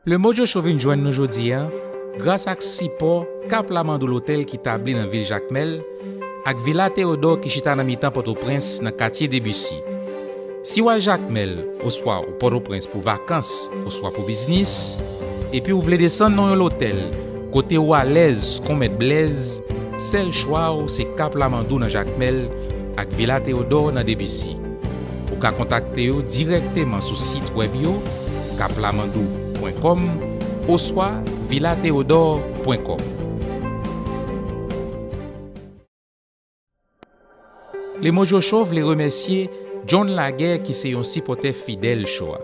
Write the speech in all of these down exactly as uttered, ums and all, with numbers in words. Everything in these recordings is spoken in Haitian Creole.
Le Mojo Show vin jwenn nou jodi a gras ak sipò Kap Lamandou Lotèl ki tabli nan vil Jakmèl ak Vila Teyodò ki chita nan mitan Pòtoprens nan katye Debisi. Si w al Jakmèl oswa ou Pòtoprens pou vakans oswa pou biznis, epi w vle desann nan yon lotèl kote w alèz kon Mèt Blèz, sèl chwa w se Kap Lamandou nan Jakmèl ak Vila Teyodò nan Debisi. Ou ka kontakte yo dirèkteman sou sit wèb yo, kaplamandou pwen kòm oswa vilateyodò pwen kòm. Le Mojo Show vle remèsye John Laguerre ki se yon sipòtè fidèl show a.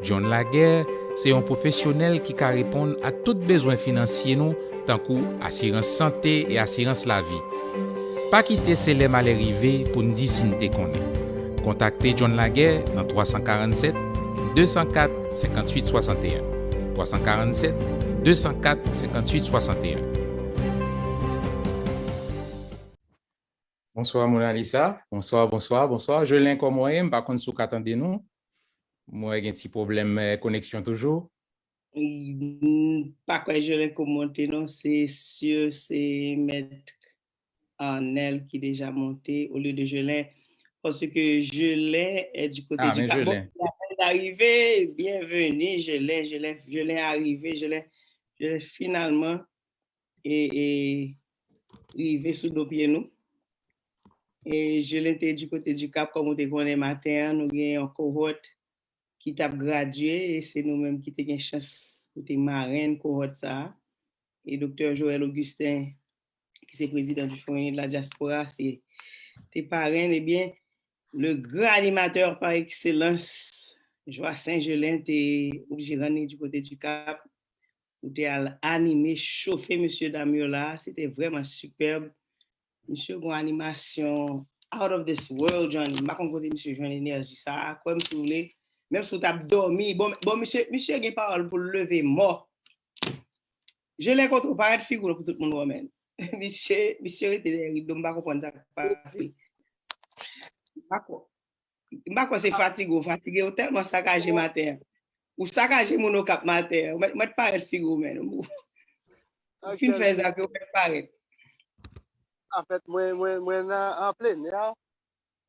John Laguerre se yon pwofesyonèl ki ka reponn a tout bezwen finansye nou, tankou asirans sante e asirans lavi. Pa kite se lè malè rive pou n di si n te konnen. Kontakte John Laguerre nan twa san karannsèt, de san kat, senkantuit swasanteyen. Twa san karannsèt, de san kat, senkantuit swasanteyen. Bonswa, Mona Lisa. Bonswa, bonswa, bonswa. Jelen, kòman w ye? M pa konn si w ka tande nou. Mwen gen ti pwoblèm, eh, koneksyon toujou. M pa kwè Jelen kòmante non, se si se Mèt Arnel ki deja monte olye de Jelen. Paske Jelen est du côté Ah, du men Cap. Bon, Jelen. Jelen arive, byenveni, Jelen, Jelen, Jelen arive, Jelen, Jelen finalman e, e rive sou do pye nou. E Jelen te du côté du Cap, kòm ou te konnen maten an, nou gen yon kohòt ki t ap gradye, e se nou menm ki te gen chans pou te marenn kohòt sa a. E Doktè Joël Augustin, ki se prezidan du Fonds de la Diaspora, se te parenn, ebyen, le gran animatè pa ekselans, Joassaint Jelen, te oblije rann li du côté du Cap, pou te al anime, chofe mesye dam yo la, se te vrèman sipèb. Misye gon animasyon out of this world, Johnny. M pa konn kote misye jwenn enèji sa a. Kwè m si w vle. Menm si w t ap dòmi. Bon, bon, misye, misye gen pawòl pou l leve mò. Jelen, kote w parèt figi w pou tout moun wè, men. Misye, misye rete dèyè rido, m pa konprann sa k pase. M pa kwè. M pa kwè se fatige w fatige, ou tèlman sakaje maten an. Ou sakaje moun Okap maten an. Ou mèt, mèt parèt figi w, men. Ou fin fè zak yo, mèt parèt. Anfèt, mwen, mwen, mwen nan, an plenè.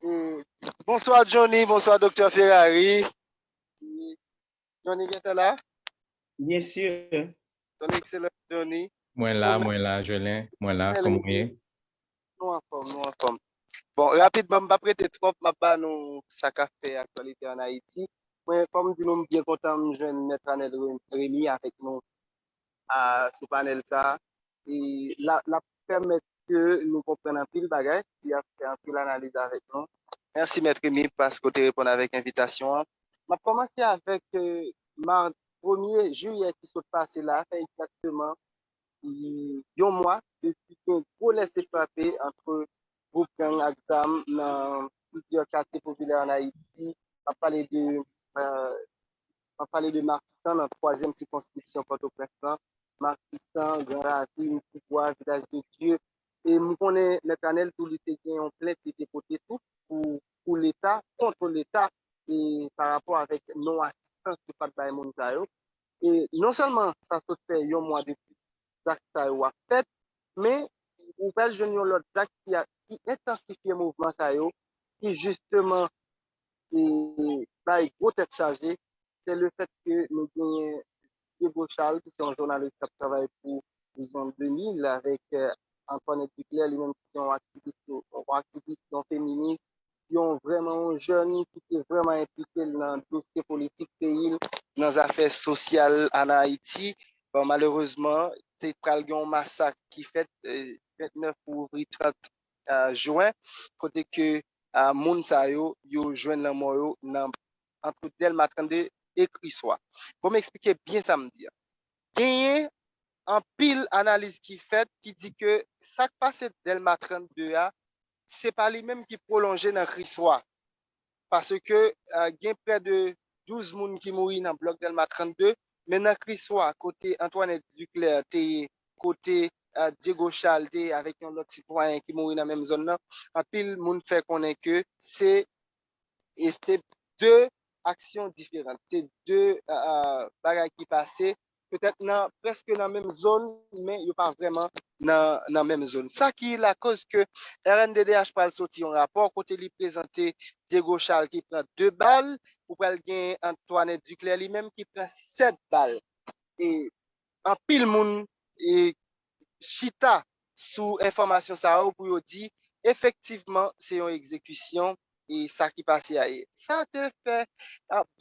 E, bonswa, Johnny, bonswa, Doktè Ferrari. E, Johnny gentan la? Byen si. Johnny, ekselan, Johnny. Mwen la, mwen la, Jelen, mwen la, kòman w ye? Nou anfòm, nou anfòm. Bon, rapidman, m p ap rete twòp, m ap ba nou sa k ap fè aktyalite ann Ayiti. Mwen, kòm m di nou, m byen kontan m jwenn Mèt Arnel Re-, Remy avèk nou a, sou panèl sa a. E l a, l ap pèmèt ke nou konprann anpil bagay, li ap fè anpil analiz avèk nou. Mèsi, Mèt Remy, paske w te reponn avèk envitasyon an. M ap kòmanse avèk, eh, ma-, premye jiyè ki sot pase la, fè egzakteman yon mwa depi gen gwo lèsefrape ant gwoup gang ak zam nan plizyè katye popilè ann Ayiti. M ap pale de, eh, m ap pale de Matisan nan twazyèm sikonskripsyon Pòtoprens lan, Matisan, Gran Ravin, Tibwa, Vilaj de Dye. E m konnen Mèt Anèl tou li te gen yon plent li te pote tou pou, pou Leta, kont Leta, e pa rapò avèk non asistans yo pa t bay moun sa yo. E non sèlman sa sot fè yon mwa depi zak sa yo ap fèt, men ou pral jwenn yon lòt zak ki a, ki entansifye mouvman sa yo, ki jisteman e bay gwo tèt chaje, se le fèt ke nou genyen Diego Charles, ki se yon jounalis k ap travay pou Vizyon de mil, avèk, eh, Antoinette Duclair, li menm ki se yon aktivis, yon aktivis, yon feminis, yon vrèman yon jèn ki te vrèman enplike l nan dosye politik peyi l, nan zafè sosyal ann Ayiti. Bon, malerezman, te pral gen yon masak ki fèt, eh, vennèf pou ouvri trant, eh, jen, kote ke, eh, moun sa yo, yo jwenn lanmò yo nan, ant Dèlma trannde e Kriswa. Bon, m eksplike byen sa m di a. Genyen anpil analiz ki fèt ki di ke sa k pase Dèlma trannde a, se pa li menm ki pwolonje nan Kriswa. Paske, eh, gen prè de douz moun ki mouri nan blòk Dèlma trannde, men nan Kriswa, kote Antoinette Duclair te ye, kote, eh, Diego Charles te ye avèk yon lòt sitwayen ki mouri nan menm zòn nan, anpil moun fè konnen ke se, e se de, aksyon diferan. Se de bagay ki pase, petèt nan, prèske nan menm zòn, men yo pa vrèman nan, nan menm zòn. Sa ki lakoz ke R N D D H pral soti yon rapò kote li prezante Diego Charles ki pran de bal, ou pral gen Antoinette Duclair li menm ki pran sèt bal. E anpil moun e chita sou enfòmasyon sa yo pou yo di efektivman se yon egzekisyon e sa ki pase a ye. Sa te fè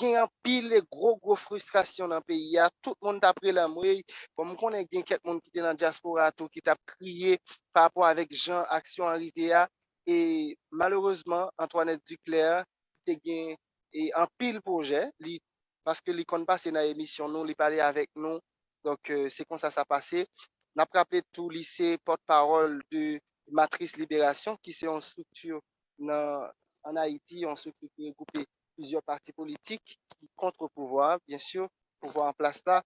gen anpil e gwo gwo fristrasyon nan peyi a. Tout moun t ap rele anmwey. Bon, m konnen gen kèk moun ki te nan dyaspora tou ki t ap kriye pa rapò avèk jan aksyon an rive a. E malerezman, Antoinette Duclair te gen e anpil pwojè, li paske li konn pase nan emisyon nou, li pale avèk nou. Donk, se konsa sa pase. N ap raple tou, li se pòtpawòl de Matris Liberasyon, ki se yon estrikti nan, ann Ayiti, yon estrikti ki regwoupe plizyè pati politik ki kont pouvwa, byen si, pouvwa an plas la.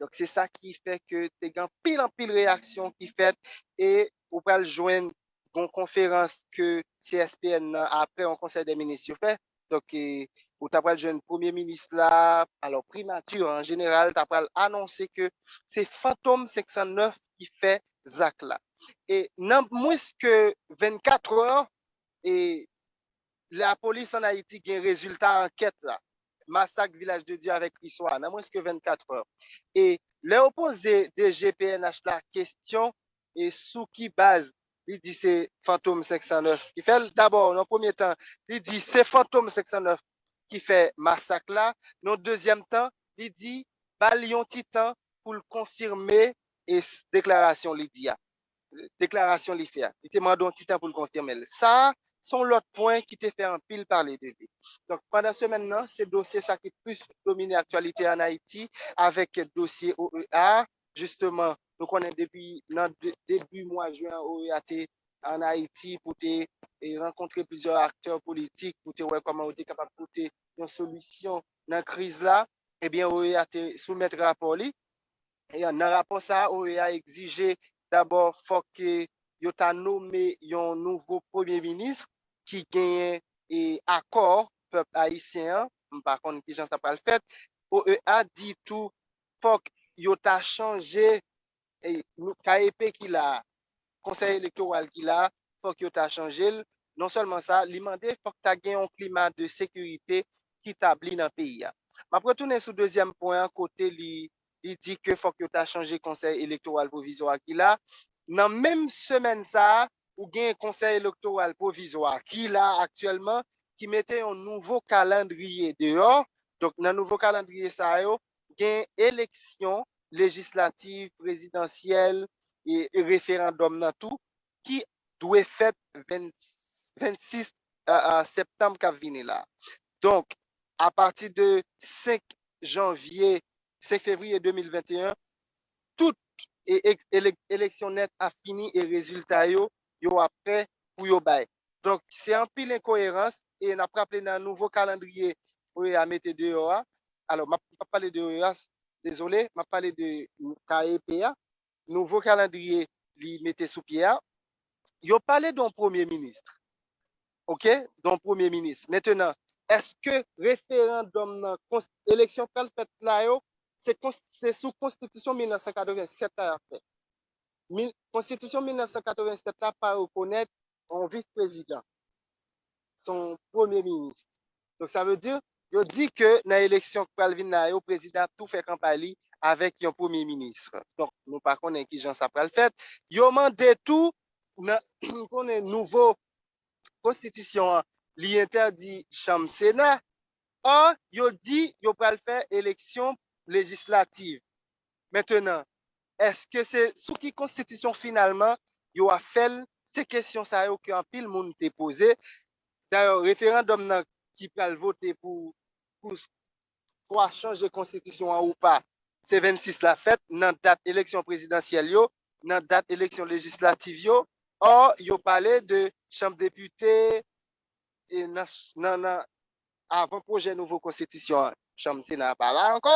Donk, se sa ki fè ke te gen anpil, anpil reyaksyon ki fèt e ou pral jwenn yon konferans ke C S P N nan, apre yon konsèy de minis yo fè. Donk, e, ou ta pral jwenn premye minis la, alò, primati an jeneral, ta pral anonse ke se Fantom senk san nèf ki fè zak la. E nan mwens ke vennkat è, e, lapolis ann Ayiti gen rezilta ankèt la. Masak Vilaj de Dye avèk Kriswa, nan mwens ke vennkat è. E lè yo poze D G P N H la kesyon, e sou ki baz li di se Fantom senk san nèf ki fè l. Dabò, nan premye tan, li di se Fantom senk san nèf ki fè masak la. Nan dezyèm tan, li di ba l yon ti tan pou l konfime e deklarasyon li di a. Deklarasyon li fè a. Li te mande yon ti tan pou l konfime l. Sa a, se yon lòt pwen ki te fè anpil pale de li. Donk, pandan semèn nan, se dosye sa ki plis domine aktyalite ann Ayiti avèk dosye O E A. Jisteman, nou konnen depi nan debi mwa jen an, O E A te ann Ayiti pou te e, rankontre plizyè aktè politik pou te wè kòman yo te kapab pote yon solisyon nan kriz la. Ebyen, O E A te soumèt rapò li. E nan rapò sa a, O E A egzije dabò fòk yo ta nome yon nouvo premye minis ki genyen e, akò pèp ayisyen an. M pa konn kijan sa pral fèt. O E A di tou fòk yo ta chanje e, K E P ki la a, konsèy elektoral ki la a, fòk yo ta chanje l. Non sèlman sa, li mande fòk ta gen yon klima de sekirite ki tabli nan peyi a. M ap retounen sou dezyèm pwen an kote li, li di ke fòk yo ta chanje konsèy elektoral pwovizwa ki la. Nan menm semèn sa a, ou gen konsèy elektoral pwovizwa ki la aktyèlman, ki mete yon nouvo kalandriye deyò. Donk, nan nouvo kalandriye sa yo, gen eleksyon lejislatif, prezidansyèl e, e referandòm nan tou ki dwe fèt vennsis septanm k ap vini la. Donk, apati de senk janvye, senk fevriye de mil venteyen, tout e, e, ele, eleksyon nèt ap fini e rezilta yo, yo ap prè pou yo bay. Donk, se anpil enkoyerans e n ap raple nan nouvo kalandriye O E A mete deyò a. Alò, m ap, m ap pale de O E A, dezole, m ap pale de K E P a. Nouvo kalandriye li mete sou pye a. Yo pale de yon premye minis. Oke? De yon premye minis. Mentenan, èske referandòm nan, eleksyon k pral fèt la yo, se, se sou konstitisyon mil nèf san katreven sèt la y ap fè? Konstitisyon mil nèf san katreven sèt la pa rekonèt yon vis prezidan. Se yon premye minis. Donk, sa vle di, yo di ke nan eleksyon k pral vin la yo, prezidan ap tou fè kanpay li avèk yon premye minis. Donk, nou pa konnen kijan sa pral fèt. Yo mande tou, nan, nou konnen nouvo konstitisyon an, li entèdi chanm Sena. Ò, yo di yo pral fè eleksyon lejislativ. Mentenan, èske se sou ki konstitisyon finalman yo ap fè l? Se kesyon sa yo ke anpil moun te poze. Dayè, referandòm nan ki pral vote pou, pou swa chanje konstitisyon an ou pa, se vennsis la fèt, nan dat eleksyon prezidansyèl yo, nan dat eleksyon lejislativ yo. Ò, yo pale de chanm depite, e nan, nan, nan avan pwojè nouvo konstitisyon an, chanm Sena a pa la ankò.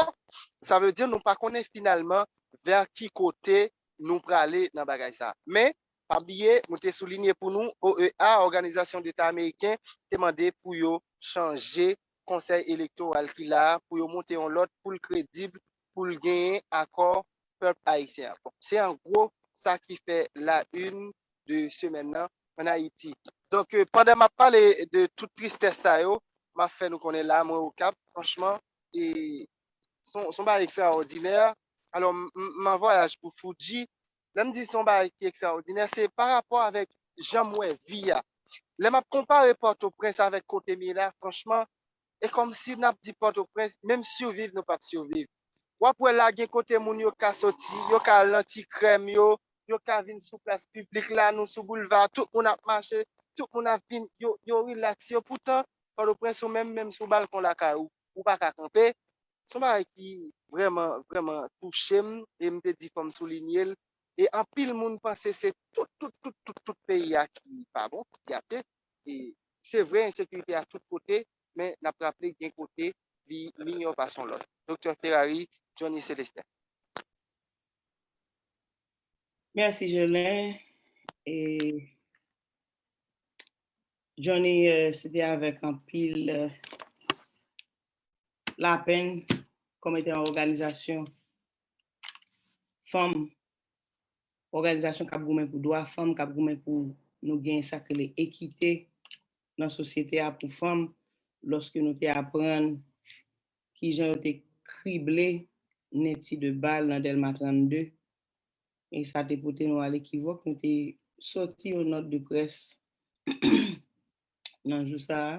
Sa vle di nou pa konnen finalman vè ki kote nou prale nan bagay sa. Men, pa bliye, mwen te soulinye pou nou, O E A, Òganizasyon Deta Ameriken, te mande pou yo chanje konsèy elektoral ki la a pou yo monte yon lòt pou l kredib, pou l genyen akò pèp ayisyen an. Bon, se an gwo sa ki fè la une de semèn nan ann Ayiti. Donk, euh, pandan m ap pale de tout tristès sa yo, m ap fè nou konnen la, mwen Okap, franchman, e se yon, se yon bagay ekstraòdinè. Alò, m, m, m an vwayaj pou Fuji. Lè m di se yon bagay ki ekstraòdinè, se pa rapò avèk jan m wè vi a. Lè m ap konpare Pòtoprens avèk kote m ye la, franchman, e kòmsi n ap di Pòtoprens, menm siviv, nou p ap siviv. W ap wè la gen kote moun yo ka soti, yo ka al nan ti krèm yo, yo ka vin sou plas piblik la, nou sou boulva, tout moun ap mache, tout moun ap vin, yo, yo rilaks, yo poutan, Pòtoprens ou menm, menm sou balkon lakay ou, ou pa ka kanpe. Se yon bagay ki vrèman, vrèman touche m, e m te di fò m soulinye l. E anpil moun panse se tout, tout, tout, tout, tout peyi a ki pa bon, ki gate. E se vre, ensekirite a tout kote, men n ap raple gen kote li miyò pase yon lòt. Doktè Ferrari, Johnny Célestin. Mèsi, Jolen. E Johnny, euh, se te avèk anpil, euh, lapenn kòm etan òganizasyon fanm, òganizasyon k ap goumen pou dwa fanm, k ap goumen pou nou gen sa k rele ekite nan sosyete a pou fanm, lòske nou te aprann kijan yo te krible Netty de bal nan Dèlma trannde, e sa te pote nou a lekivòk, nou te sòti yon nòt de près nan jou sa a,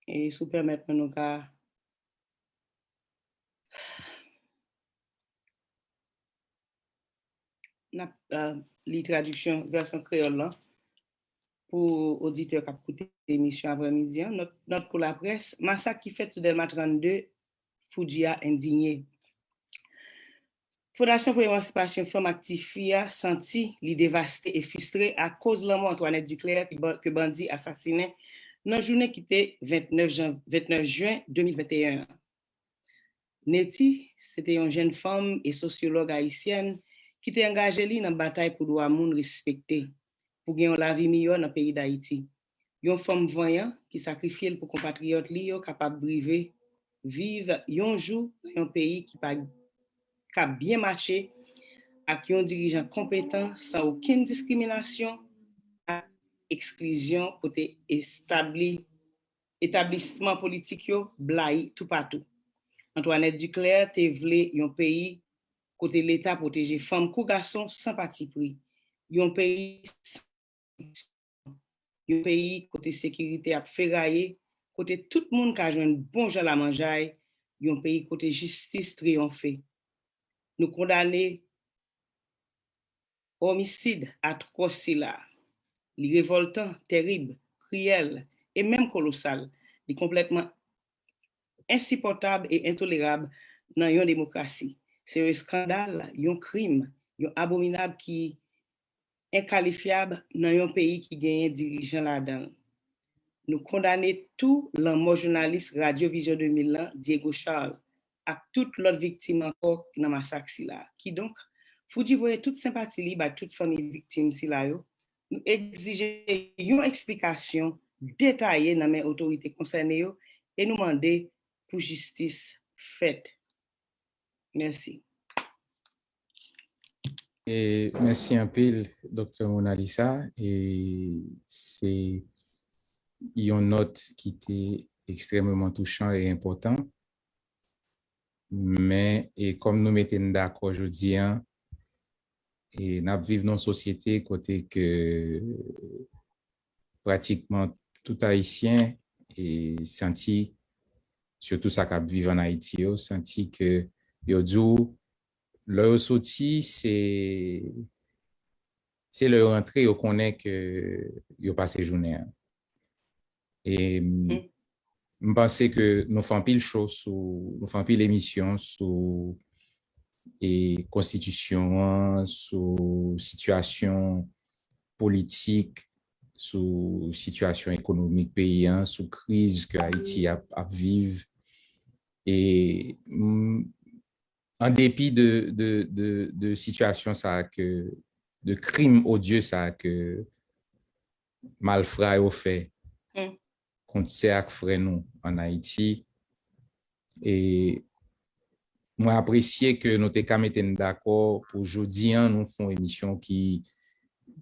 e si w pèmèt mwen, nou ka n ap, euh, li tradiksyon vèsyon kreyòl lan pou oditè k ap koute emisyon aprèmidi an. Nòt, nòt pou laprès, masak ki fèt sou Dèlma trannde, Fuji a endinye. Fondasyon pou Emansipasyon Fanm ak Tifi a santi li devaste e fristre akoz lanmò Antoinette Duclair ke ban-, ke bandi asasinen nan jounen ki te vennèf jan-, vennèf jen de mil venteyen an. Netty, se te yon jèn fanm e sosyològ ayisyèn ki te angaje li nan batay pou dwa moun respekte, pou gen yon lavi miyò nan peyi Dayiti. Yon fanm vanyan ki sakrifye l pou konpatriyòt li yo kapab rive viv yon jou nan yon peyi ki pa, k ap byen mache, ak yon dirijan konpetan san okenn diskriminasyon ak eksklizyon, kote establi, etablisman politik yo blayi toupatou. Antoinette Duclair te vle yon peyi kote Leta pwoteje fanm kou gason san patipri, yon peyi san, yon peyi kote sekirite ap feraye, kote tout moun ka jwenn bon jan lamanjay, yon peyi kote jistis triyonfe. Nou kondane omisid atwòs sila. Li revòltan, tèrib, kriyèl e menm kolosal. Li konplètman ensipòtab e entolerab nan yon demokrasi. Se yon eskandal, yon krim, yon abominab ki enkalifyab nan yon peyi ki genyen dirijan ladan l. Nou kondane tou lanmò jounalis Radyo Vizyon de mil lan, Diego Charles, ak tout lòt viktim ankò nan masak sila. Kidonk, Fuji voye tout senpati li bay tout fanmi viktim sila yo. Nou egzije yon eksplikasyon detaye nan men otorite konsène yo e nou mande pou jistis fèt. Mèsi. E mèsi anpil, Doktè Monalisa. E se yon nòt ki te ekstrèmeman touchan e enpòtan. Men, e kòm nou mete n dakò jodi a, e n ap viv nan yon sosyete kote ke pratikman tout Ayisyen e santi, sitou sa k ap viv ann Ayiti yo, santi ke yo di w, lè yo soti, se, se lè yo rantre, yo konnen ke yo pase jounen an. E m panse ke nou fè anpil cho sou, nou fè anpil emisyon sou e konstitisyon an, sou sitiyasyon politik, sou sitiyasyon ekonomik peyi an, sou kriz ke Ayiti ap, ap viv. E m, an depi de, de, de, de sitiyasyon sa a ke, de krim odye sa a ke malfra yo fè, kont sè ak frè nou ann Ayiti. E mwen apresye ke nou te ka mete n dakò pou jodi a nou fè yon emisyon ki,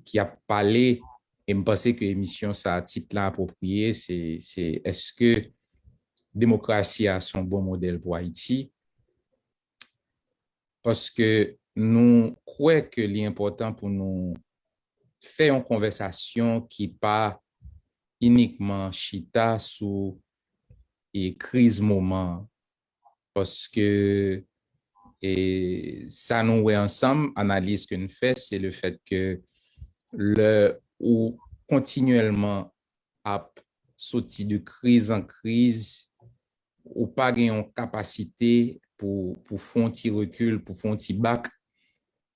ki ap pale, e m panse ke emisyon sa, tit la apwopriye, se, se èske demokrasi a se yon bon modèl pou Ayiti? Paske nou kwè ke li enpòtan pou nou fè yon konvèsasyon ki pa inikman chita sou, e, kriz moman an. Paske, e, sa nou wè ansanm, analiz ke n fè, se le fèt ke lè ou kontinyèlman ap soti de kriz an kriz, ou pa gen yon kapasite pou, pou fè yon ti rekil, pou fè yon ti bak,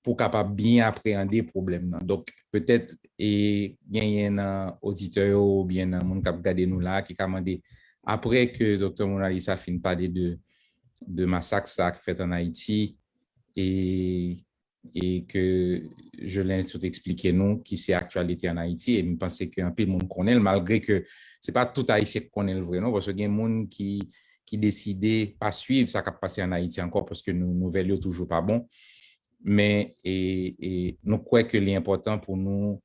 pou kapab byen apreyande pwoblèm nan. Donk, petèt, e, genyen nan oditè yo oubyen nan moun k ap gade nou la a ki ka mande, apre ke Doktè Monalisa fin pale de, de masak sa a k fèt ann Ayiti, e, e ke Jolen sot eksplike nou ki se aktyalite ann Ayiti, e m panse ke anpil moun konnen l, malgre ke se pa tout Ayisyen k konnen l vre non, paske gen moun ki, ki deside pa swiv sa k ap pase ann Ayiti ankò, paske nou, nouvèl yo toujou pa bon. Men, e, e, nou kwè ke li enpòtan pou nou,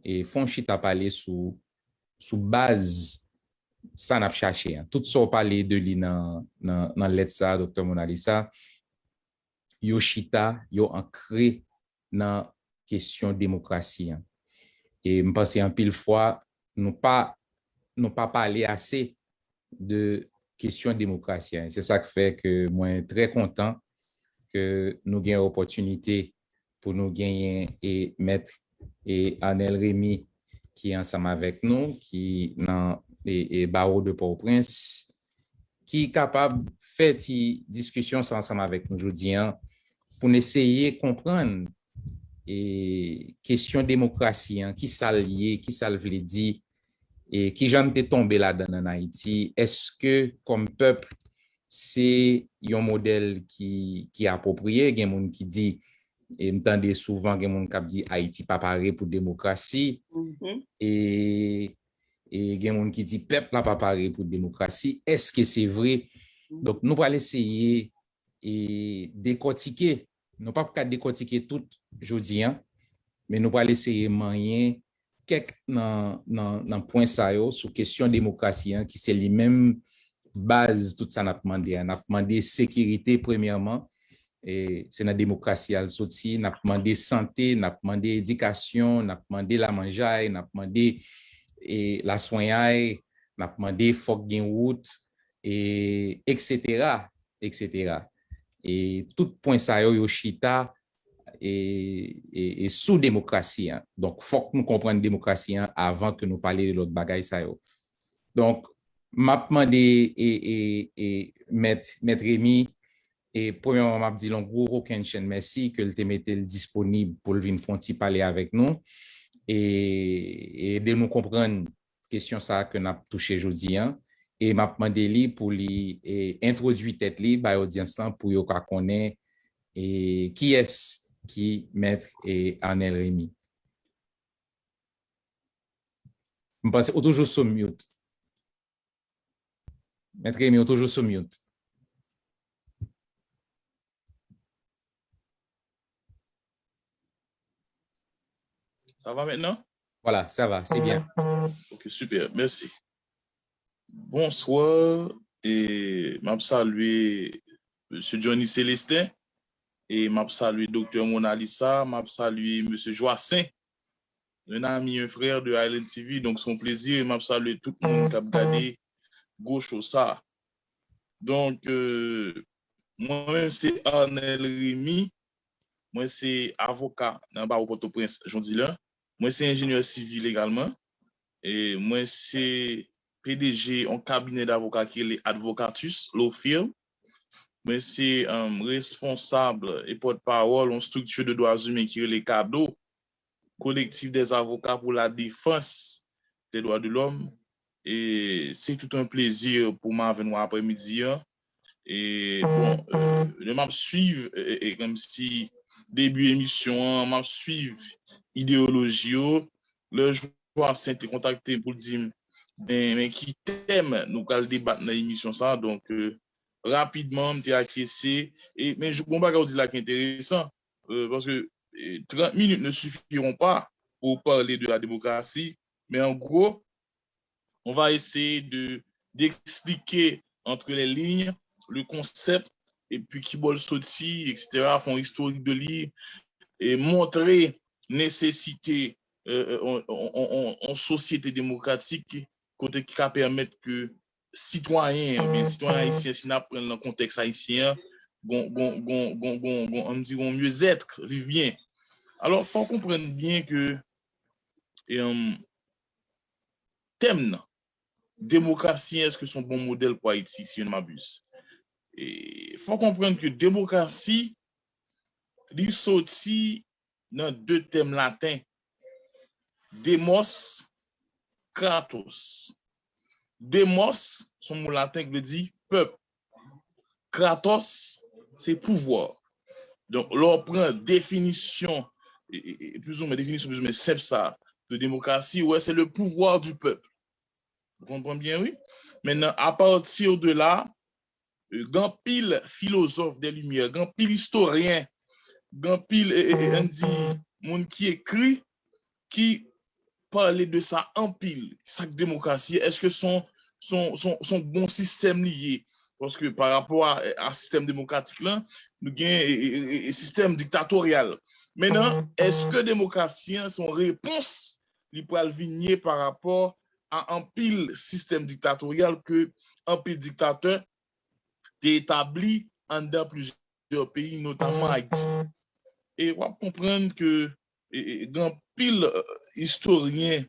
e, fè yon chita pale sou, sou baz sa n ap chache an. Tout sa w pale de li nan, nan, nan lèt sa a, Doktè Monalisa, yo chita, yo ankre nan kesyon demokrasi an. E m panse anpil fwa, nou pa, nou pa pale ase de kesyon demokrasi an. Se sa k fè ke mwen trè kontan ke nou gen opòtinite pou nou genyen e mèt e Arnel Remy ki ansanm avèk nou, ki nan e, e Barreau de Port-au-Prince, ki kapab fè ti diskisyon sa ansanm avèk nou jodi a, pou n eseye konprann e kesyon demokrasi an, ki sa l ye, ki sa l vle di, e ki jan n te tonbe ladan l ann Ayiti, èske kòm pèp, se yon modèl ki, ki apwopriye? Gen moun ki di, e m tande souvan gen moun k ap di Ayiti pa pare pou demokrasi, e, e gen moun ki di pèp la pa pare pou demokrasi. Èske se vre? Donk, nou pral eseye e dekòtike. Nou p ap ka dekòtike tout jodi a, men nou pral eseye manyen kèk nan, nan, nan pwen sa yo sou kesyon demokrasi an, ki se li menm baz tout sa n ap mande a. N ap mande sekirite premyèman, e se nan demokrasi a l soti, n ap mande sante, n ap mande edikasyon, n ap mande lamanjay, n ap mande e laswenyay, n ap mande fòk gen wout, e, etsetera, etsetera. E tout pwen sa yo, yo chita e, e, e sou demokrasi an. Donk, fòk nou konprann demokrasi an avan ke nou pale de lòt bagay sa yo. Donk, m ap mande e, e, e, mèt, mèt Remy, e premyèman, m ap di l yon gwo kokennchenn mèsi ke l te mete l disponib pou l vin fè yon ti pale avèk nou e, e ede nou konprann kesyon sa a ke n ap touche jodi a, e m ap mande li pou li e, entwodui tèt li bay odyans lan pou yo ka konnen e, kiyès ki mèt e, Arnel Remy. M panse ou toujou sou mute. Mèt Remy, ou toujou sou mute. Sa va mentnan? Voilà, sa va, se byen. Ok, super, mèsi. Bonswa, e m ap salye mesye Johnny Célestin, e m ap salye Doktè Monalisa, m ap salye mesye Joassaint, un ami, un frère de Island T V. Donk, se yon plezi, e m ap salye tout moun k ap gade gwo show sa. Donk, euh, mwen menm se Arnel Remy, mwen se avoka nan bawo Pòtoprens jodi la. Mwen se enjenyè sivil egalman. E mwen se P D G yon kabinè davoka ki rele Advocatus Law Firm. Mwen se, um, responsab e pòtpawòl yon strikti de dwa imen ki rele CADO, Collectif des Avocats pour la Défense des Droits de l'Homme. E se tout yon plezi pou m avè nou aprèmidi an. E bon, euh, lè m ap swiv, e, e, e, kòmsi debi emisyon an, m ap swiv ideyoloji yo. Lè Joassaint te kontakte m pou l di m men, men ki tèm nou pral debat nan emisyon sa a. Donk, euh, rapidman, m te akyese. E, men, gon bagay ou di la ki enteresan, euh, paske, euh, trente minutes ne suffiront pas pour parler de la démocratie, mais en gros, on va essayer de d'expliquer entre les lignes le concept, epi ki bò l soti, et cetera, fè yon istorik de li, e montre nesesite yon sosyete demokratik kote ki ka pèmèt ke sitwayen, oubyen sitwayen ayisyen, si n ap pran l nan kontèks ayisyen an, gon, gon, gon, gon, gon, gon, ann di, gon mieux-être, viv byen. Alò, fò w konprann byen ke, e, tèm nan, demokrasi, èske se yon bon modèl pou Ayiti, si je ne m'abuse? E fò w konprann ke demokrasi, li soti nan de tèm laten, demos, kratos. Demos, se yon mo laten ki vle di pèp. Kratos, se pouvwa. Donk, lè w pran definisyon, e, e, e, plizoumwen, definisyon plizoumwen senp sa, de demokrasi, ou wè, se le pouvoir du peuple. Ou konprann byen, wi? Mentnan, à partir de là, euh, gen anpil filozòf de limyè, gen anpil istoryen, gen anpil, e, e, e, ann di, moun ki ekri, ki pale de sa anpil. Sa k demokrasi? Èske se yon, se yon, se yon, se yon bon sistèm li ye? Paske pa rapò a, a sistèm demokratik lan, nou gen, e, e, e, e, sistèm diktatoryal. Mentnan, èske demokrasi an se yon repons li pral vin ye pa rapò a anpil sistèm diktatoryal ke anpil diktatè te etabli anndan plizyè peyi, notamman Ayiti? E w ap konprann ke, e, e, gen anpil, e, istoryen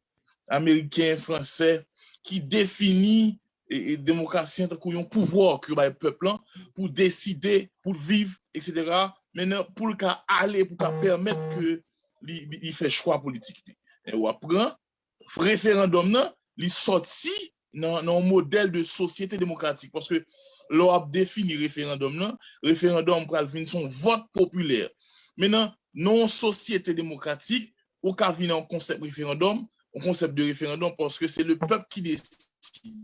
ameriken, fransè, ki defini, e, e, demokrasi an tankou yon pouvwa ke yo bay pèp lan pou deside, pou l viv, et cetera. Mentnan, pou l ka ale, pou l ka pèmèt ke li, li, li fè chwa politik li. E w ap pran referandòm nan, li sòti nan, nan yon modèl de sosyete demokratik. Paske lè w ap defini referandòm nan, referandòm pral vin se yon vòt popilè. Mentnan, nan yon sosyete demokratik, ou ka vin a yon konsèp referandòm, yon konsèp de referandòm, paske se le pèp ki deside.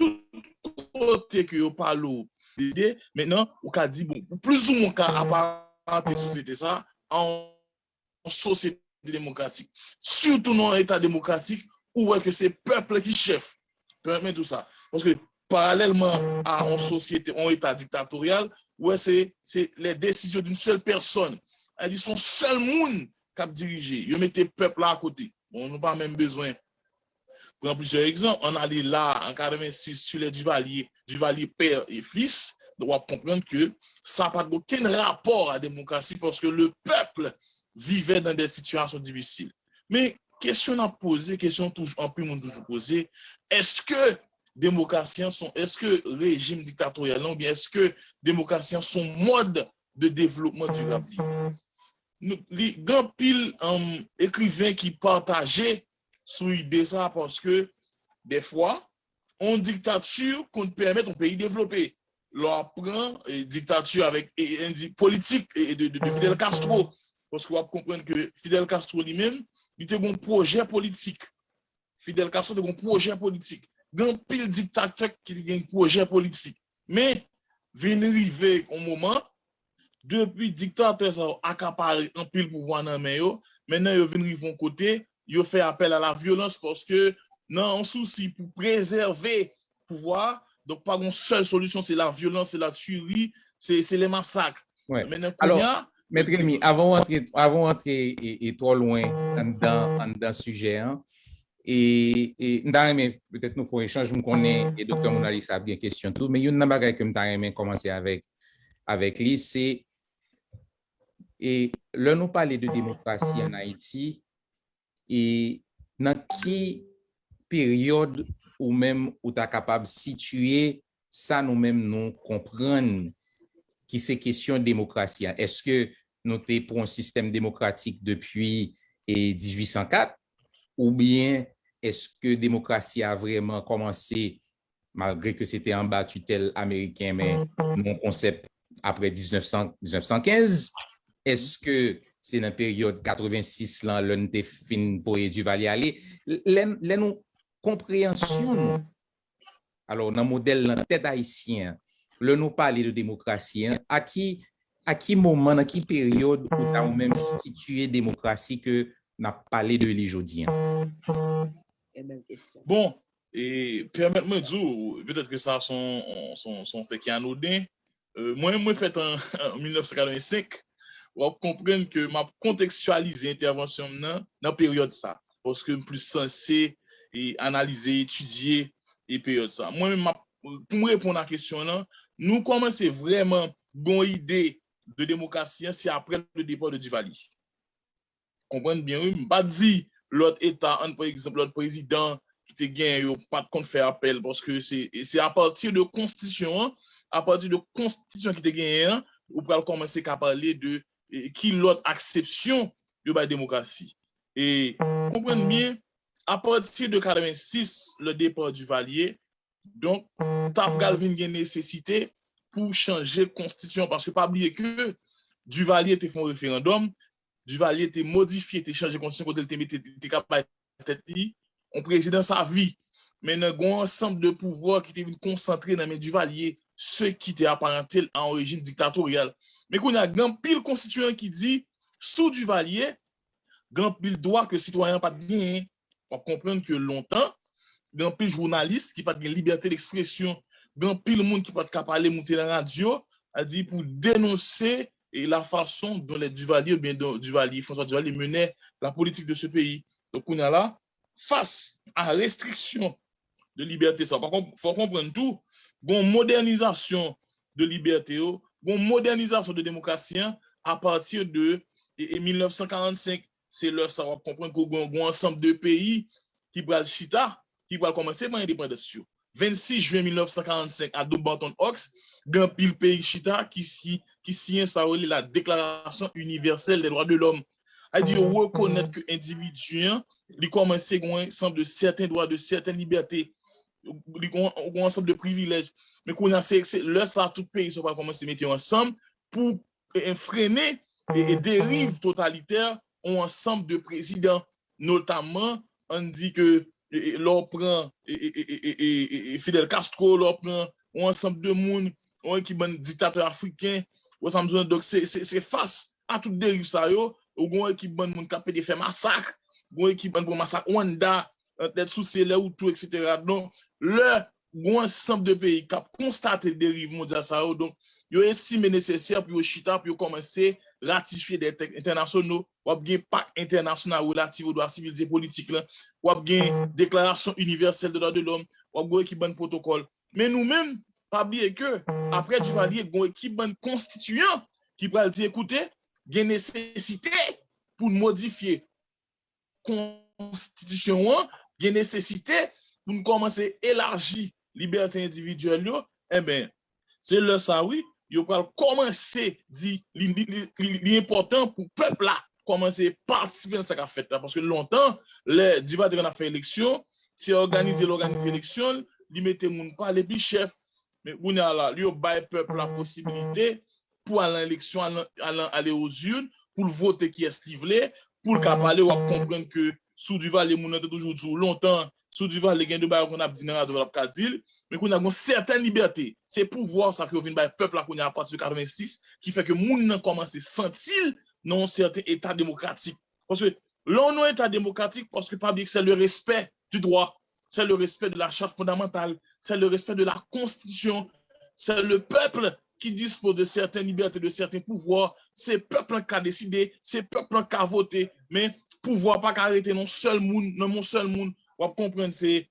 Tout kote ke yo pale w de, mentnan, ou ka di, bon, ou plizoumwen ka aparante sosyete sa a a yon sosyete demokratik. Sitou nan yon eta demokratik, ou wè ke se pèp la ki chèf. Pèmèt mwen di w sa. Paske paralèlman a yon sosyete, yon eta diktatoryal, ou wè se, se les décisions d'une seule personne. Sa vle di se yon sèl moun k ap dirije. Yo mete pèp la akote. Bon, nou pa menm bezwen pran plizyè egzanp. Ann ale la, an katrevensis, sou lè Duvalier, Duvalier père et fils, donk w ap konprann ke sa pa gen okenn rapò a demokrasi, paske le peuple vivait dans des situations difficiles. Men, kesyon n ap poze, kesyon toujou, anpil moun toujou poze, èske demokrasi an se yon, èske rejim diktatoryal lan, oubyen èske demokrasi an se yon mòd de devlopman dirab li? Nou, li, gen anpil, um, ekriven ki pataje sou ide sa, paske, dèfwa, yon diktati konn pèmèt yon peyi devlope. Lè w ap pran, e, diktati avèk, e, e, di, politik, e, de, de, de Fidel Castro, paske w ap konprann ke Fidel Castro li menm, li te gen yon pwojè politik. Fidel Castro te gen yon pwojè politik. Gen anpil diktatè ki te gen pwojè politik. Men, vin rive yon moman, depi diktatè sa yo akapare anpil pouvwa nan men yo, mentnan yo vin rive yon kote, yo fè apèl a la vyolans, paske nan yon sousi pou prezève pouvwa, donk pa gen yon sèl solisyon, se la vyolans, se la tuerie, se, se le masak. Mentnan, kounye a, Mèt Remy, avan w antre, avan w antre e, e twò lwen anndan, anndan sijè an, e, e m ta renmen petèt nou fè yon echanj, m konnen e Doktè Monalisa ap gen kesyon tou, men youn nan bagay ke m ta renmen kòmanse avèk, avèk li, se, e lè nou pale de demokrasi ann Ayiti, e nan ki peryòd ou menm ou ta kapab sitiye sa nou menm nou konprann ki se kesyon demokrasi a? Èske nou te pran yon sistèm demokratik depi e dizuit san kat, oubyen èske demokrasi a vrèman kòmanse, malgre ke se te anba titèl ameriken, men nan yon konsèp apre diznèf san, diznèf san kenz? Èske se nan peryòd katrevensis lan, lè n te fin voye Duvalier ale? Lè, lè nou konpreyansyon nou. Alò, nan modèl nan tèt ayisyen an, lè nou pale de demokrasi an, a ki, a ki moman, nan ki peryòd ou ta ou menm sitiye demokrasi ke n ap pale de li jodi an? Bon, e pèmèt mwen di w, petèt ke sa se yon fè ki anoden. Mwen menm mwen fèt an mil nèf san katrevensenk, w ap konprann ke m ap kontekstyalize entèvansyon m nan nan peryòd sa, paske m plis sanse e analize, etidye e peryòd sa. Mwen menm, pou m reponn a kesyon w lan, nou kòmanse vrèman gen yon ide de demokrasi an, se apre le départ de Duvalier. Konprann byen, wi. M pa di lòt eta, ann pran egzanp, lòt prezidan ki te genyen yo pa t konn fè apèl, paske se se apati de konstitisyon an, apati de konstitisyon ki te genyen an, ou pral kòmanse ka pale de e, ki lòt aksepsyon yo bay demokrasi. E konprann byen, apati de katrevensis, le départ Duvalier, donk, ta pral vin gen nesesite pou chanje konstitisyon, paske pa bliye ke Duvalier te fè yon referandòm, Duvalier te modifye, te chanje konstitisyon kote l te mete, te ka bay tèt li yon prezidans avi. Men nan gen yon ansanm de pouvwa ki te vin konsantre nan men Duvalier, se ki te aparante l a yon rejim diktatoryal. Men kounye a, gen anpil konstitiyan ki di, sou Duvalier, gen anpil dwa ke sitwayen an pa t genyen. W ap konprann ke lontan, gen anpil jounalis ki pa t gen libète dekspresyon, gen anpil moun ki pa t ka pale, moute nan radyo, a di pou denonse e la fason dont les Duvalier, oubyen dont Duvalier, François Duvalier menait la politique de ce pays. Donk, kounye a la, fas a restriksyon de libète sa, fò w konprann tou, gen yon modènizasyon de libète yo, gen yon modènizasyon de demokrasi an apati de e, e mil nèf san karannsenk. Se lè sa w ap konprann ke gen yon ansanm de peyi ki pral chita, ki pral kòmanse pran endepandans yo. Vennsis jen mil nèf san karannsenk a Dumbarton Oaks, gen anpil peyi chita ki si, ki siyen sa yo rele la Déclaration Universelle des Droits de l'Homme. Sa vle di yo rekonèt ke endividi an, li kòmanse gen yon ansanm de sèten dwa, de sèten libète, li gen yon ansanm de privilèj. Men kounye a, se, se lè sa a, tout peyi sa yo pral kòmanse mete yo ansanm pou e, e, frennen e, e deriv totalitè yon ansanm de prezidan, notamman, ann di ke e, e, lè w pran e, e, e, e, e, e, e Fidel Castro, lè w pran yon ansanm de moun, yon ekip bann diktatè afriken, ou sa m di w, donk se, se, se fas a tout deriv sa yo, ou gen yon ekip bann moun k ap pede fè masak, gen yon ekip bann pran masak Rwanda, ant Lèt Souse, Lèwoutou, etsetera. Donk, lè gen yon ansanm de peyi k ap konstate deriv mondyal sa yo, donk, yo estime nesesè pou yo chita, pou yo kòmanse ratifye de tèks entènasyonal. W ap gen Pacte International Relatif aux Droits Civils et Politiques lan, w ap gen Déclaration Universelle des Droits de l'Homme, w ap gen yon ekip bann pwotokòl. Men nou menm, pa bliye ke, apre Duvalier, gen yon ekip bann konstitiyan ki pral di, ekoute, gen nesesite pou n modifye konstitisyon an, gen nesesite pou n kòmanse elaji libète endividyèl yo, enben, se lè sa, wi, yo pral kòmanse di li, li, li, li, li enpòtan pou pèp la kòmanse patisipe nan sa k ap fèt la. Paske lontan, lè Duvalier te konn ap fè eleksyon, se òganize l òganize eleksyon l, li mete moun pa l epi chèf. Men kounye a la, yo bay pèp la posibilite pou al nan eleksyon, al nan, al nan, ale aux urnes, pou l vote kiyès li vle, pou l ka pale, w ap konprann ke sou Duvalier, moun nan te toujou di w lontan, sou Duvalier gen de bagay w konn ap di nan radyo, w ap ka di l, men kounye a gen yon sèten libète. Se pouvwa sa ke yo vin bay pèp la kounye a apati de katrevensis, ki fè ke moun nan kòmanse santi l nan yon sèten eta demokratik. Paske lè w nan yon eta demokratik, paske pa bliye ke c'est le respect du droit, c'est le respect de la charte fondamentale, c'est le respect de la constitution, c'est le peuple qui dispose de certaines libertés, de certains pouvoirs, se pèp lan k ka deside, se pèp lan k ka vote, men pouvwa pa ka rete nan sèl moun, nan men yon sèl moun. W ap konprann se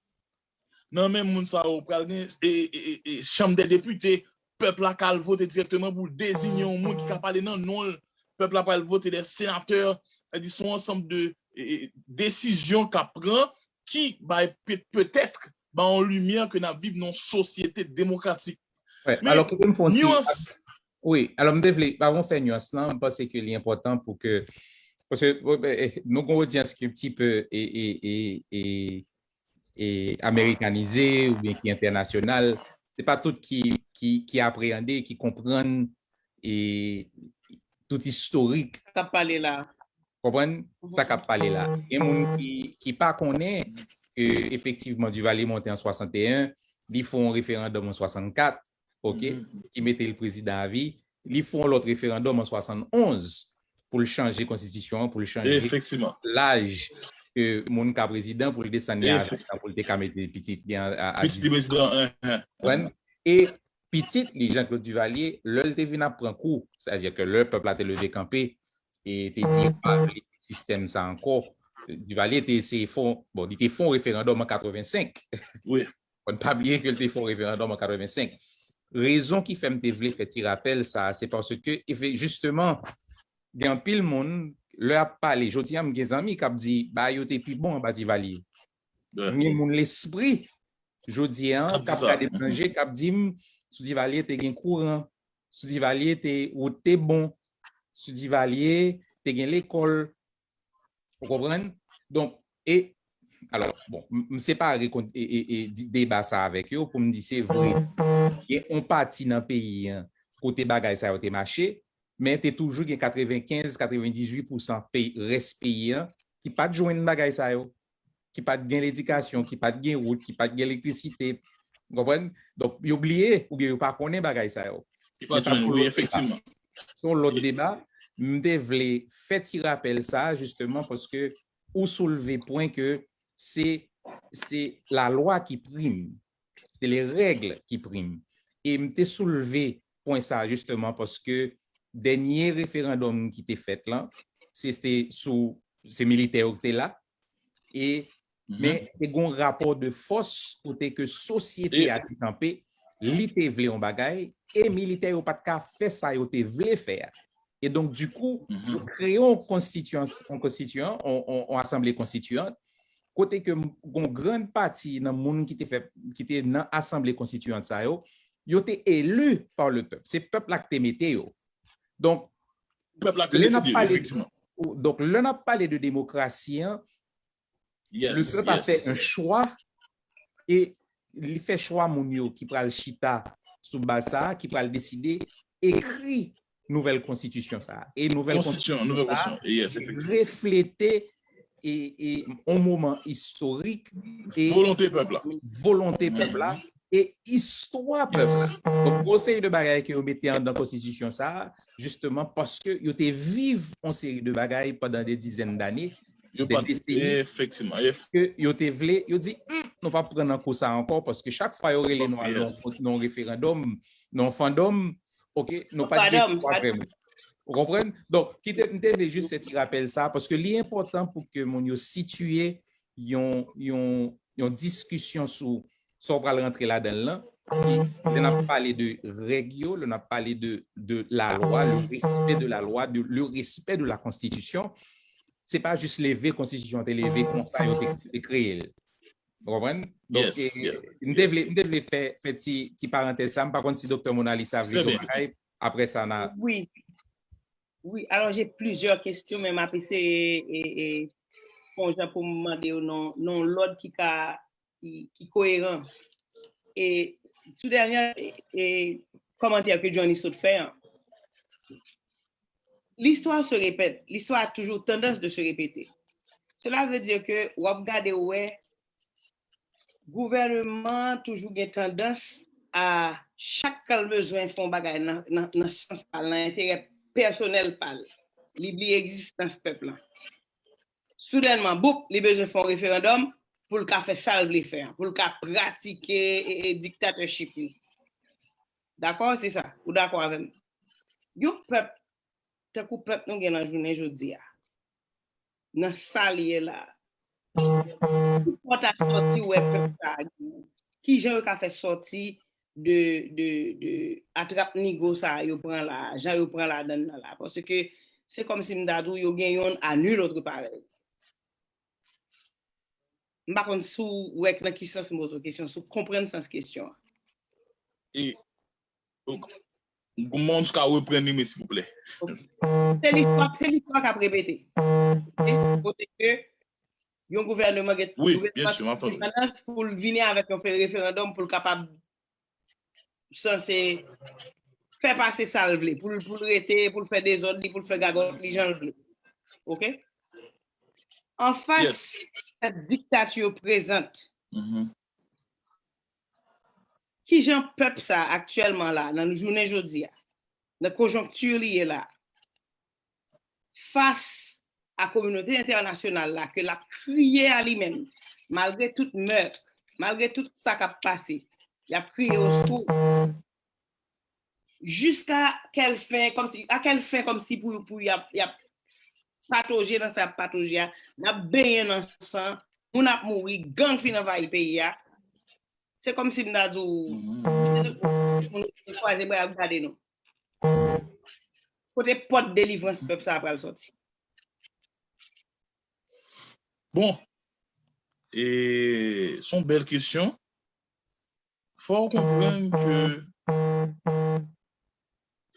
nan men moun sa yo pral gen e, e, e, e, chanm dè depite, pèp la ka al vote dirèkteman pou l deziye yon moun ki ka pale nan non l, pèp la pral vote dè senatè, sa vle di se yon ansanm de e, e, desizyon k ap pran ki bay pe, petèt ba yon limyè ke n ap viv nan yon sosyete demokratik. Alò, kite m fè yon ti, wi, alò, m te vle, avan w fè nyans lan, m panse ke li enpòtan pou ke, paske nou gen yon odyans ki yon ti pe e, e, e, e, e amerikanize oubyen ki entènasyonal, se pa tout ki, ki, ki apreyande, ki konprann e tout istorik. K ap pale la. Konprann sa k ap pale la. Gen moun ki, ki pa konnen ke efektivman Duvalier monte an swasanteyen, li fè yon referandòm an swasannkat, ok, ki mete l prezidan avi, li fè yon lòt referandòm an swasannonz pou l chanje konstitisyon an, pou l chanje laj ke moun ka prezidan, pou l desann li a ventan, pou l te ka mete pitit li a, a, a dizuit. Konprann? E pitit li, Jean-Claude Duvalier, lè l te vin ap pran kou, sètadi ke lè pèp la te leve kanpe e te di yo pa vle sistèm sa ankò, Duvalier te eseye fè, bon, li te fè yon referandòm an katrevensenk. Fò n pa bliye ke l te fè yon referandòm an katrevensenk. Rezon ki fè m te vle fè ti rapèl sa, se paske, efe-, jisteman, gen anpil moun, lè y ap pale, jodi a, m gen zanmi k ap di, bagay yo te pi bon anba Duvalier. Gen moun lespri, jodi a, k ap gade m nan je, k ap di m, sou Duvalier te gen kouran, sou Duvalier te, wout te bon, sou Duvalier te gen lekòl, ou konprann? Donk, e, alò, bon, m, m separe kon-, e, e, e, di-, deba sa avèk yo pou m di se vre. Gen yon pati nan peyi an kote bagay sa yo te mache, men te toujou gen katrevenkenz, katrevendizuit pousan peyi, rès peyi an ki pa t jwenn bagay sa yo, ki pa t gen ledikasyon, ki pa t gen wout, ki pa t gen elektrisite. Ou konprann? Donk, yo bliye oubyen yo pa konnen bagay sa yo. Yo pa jwenn, wi, efektivman. Se yon lòt deba. M te vle fè ti rapèl sa, jisteman, paske ou soulve pwen ke se, se lalwa ki prim. Se les règles qui priment. E m te soulve pwen sa, jisteman, paske dènye referandòm ki te fèt lan, se te sou, se militè yo ki te la, e, men te gon rapò de fòs kote ke sosyete a te kanpe, li te vle yon bagay, e militè yo pa t ka fè sa yo te vle fè a. E donk, dikou, yo kreye yon konstitiyans-, yon konstitiyan, yon, yon, yon asanble konstitiyant, kote ke m-, gon grann pati nan moun ki te fè, ki te nan asanble konstitiyant sa yo, yo te eli pa le pèp. Se pèp la ki te mete yo. Donk, lè n ap pale, donk, lè n ap pale de demokrasi an, le pèp a fè yon chwa e li fè chwa moun yo ki pral chita sou baz sa a, ki pral deside ekri nouvèl konstitisyon sa a. E nouvèl konstitisyon sa a reflete e, e yon moman istorik e volonte pèp la. Volonte pèp la e istwa pèp la. Donk, gon seri de bagay ke yo mete anndan konstitisyon sa a, jisteman paske yo te viv yon seri de bagay pandan de dizèn dane, yo de pa t, deseni, efektivman, ke yo te vle, yo di, "Hmm, nou p ap pran nan kou sa ankò," paske chak fwa yo rele nou al nan yon, nan yon referandòm, nan yon fandòm, ok, nou pa t gen chwa vrèman. Ou konprann? Donk, kite, m te vle jis fè ti rapèl sa, paske li enpòtan pou ke moun yo sitiye yon, yon, yon diskisyon sou sa w pral rantre ladan l lan, ki, lè n ap pale de règ yo, lè n ap pale de, de la lwa, le respect de la loi, de, le respect de la constitution, se pa jis leve konstitisyon an te leve konsa yo te, te kreye l. Ou konprann? Donk, e, m te vle, m te vle fè, fè ti, ti parantèz sa, m pa konn si Doktè Monalisa vle di yon bagay, apre sa, n a... Wi. Wi, alò, j'ai plusieurs questions, men m ap eseye, e, e, fè yon jan pou m mande yo nan, nan yon lòd ki ka, ki, ki koyeran. E sou dènye, e, e, kòmantè ke Johnny sot fè an, l'histoire se répète, l'histoire a toujours tendance de se répéter. Cela veut dire que w ap gade, w wè, gouvènman an toujou gen tandans a, chak kan l bezwen fè yon bagay nan, nan, nan sans pa l, nan enterè pèsonèl pa l, li bliye egzistans pèp lan. Soudènman, boup, li bezwen fè yon referandòm pou l ka fè sa l vle fè an, pou l ka pratike, e, e, diktatèchip li. Dakò? Se sa. Ou dakò avè m? Yon pèp, tankou pèp nou gen nan jounen jodi a, nan sa l ye la, ki pòt a sòti w wè pèp sa a genyen? Kijan yo ka fè sòti de, de, de atrap nigo sa a yo pran la, jan yo pran ladan l nan la? Paske se kòmsi m ta di w yo gen yonn à nul autre pareil. M pa konn si w wè nan ki sans m poze w kesyon, si w konprann sans kesyon an. E, donk, kòman w ka reprann li, men, silvouplè? Ok. Se listwa, se listwa k ap repete. Ok? Kote ke yon gouvènman gen, wi, gouvènman byen si, m ap tande, gen tandans pou l vini avèk yon fe-, referandòm pou l kapab sanse fè pase sa l vle, pou l, pou l rete, pou l fè dezòd li, pou l fè gagòt li jan l vle. Ok? Anfas, yes, diktati yo prezant. Kijan pèp sa aktyèlman la, nan jounen jodi a, nan konjonkti li ye la, fas a kominote entènasyonal la ke l ap kriye a li menm, malgre tout mèt, malgre tout sa k ap pase, y ap kriye oskou. Jiska kèl fen, kòmsi, a kèl fen, kòmsi pou, pou y ap, y ap patoje nan sa y ap patoje a, n ap benyen nan san, moun ap mouri, gang fin anvayi peyi a. Se kòmsi m ta di w, moun kwaze bra y ap gade nou. Kote pòt delivrans pèp sa a pral sòti? Bon, e, se yon bèl kesyon. Fò w konprann ke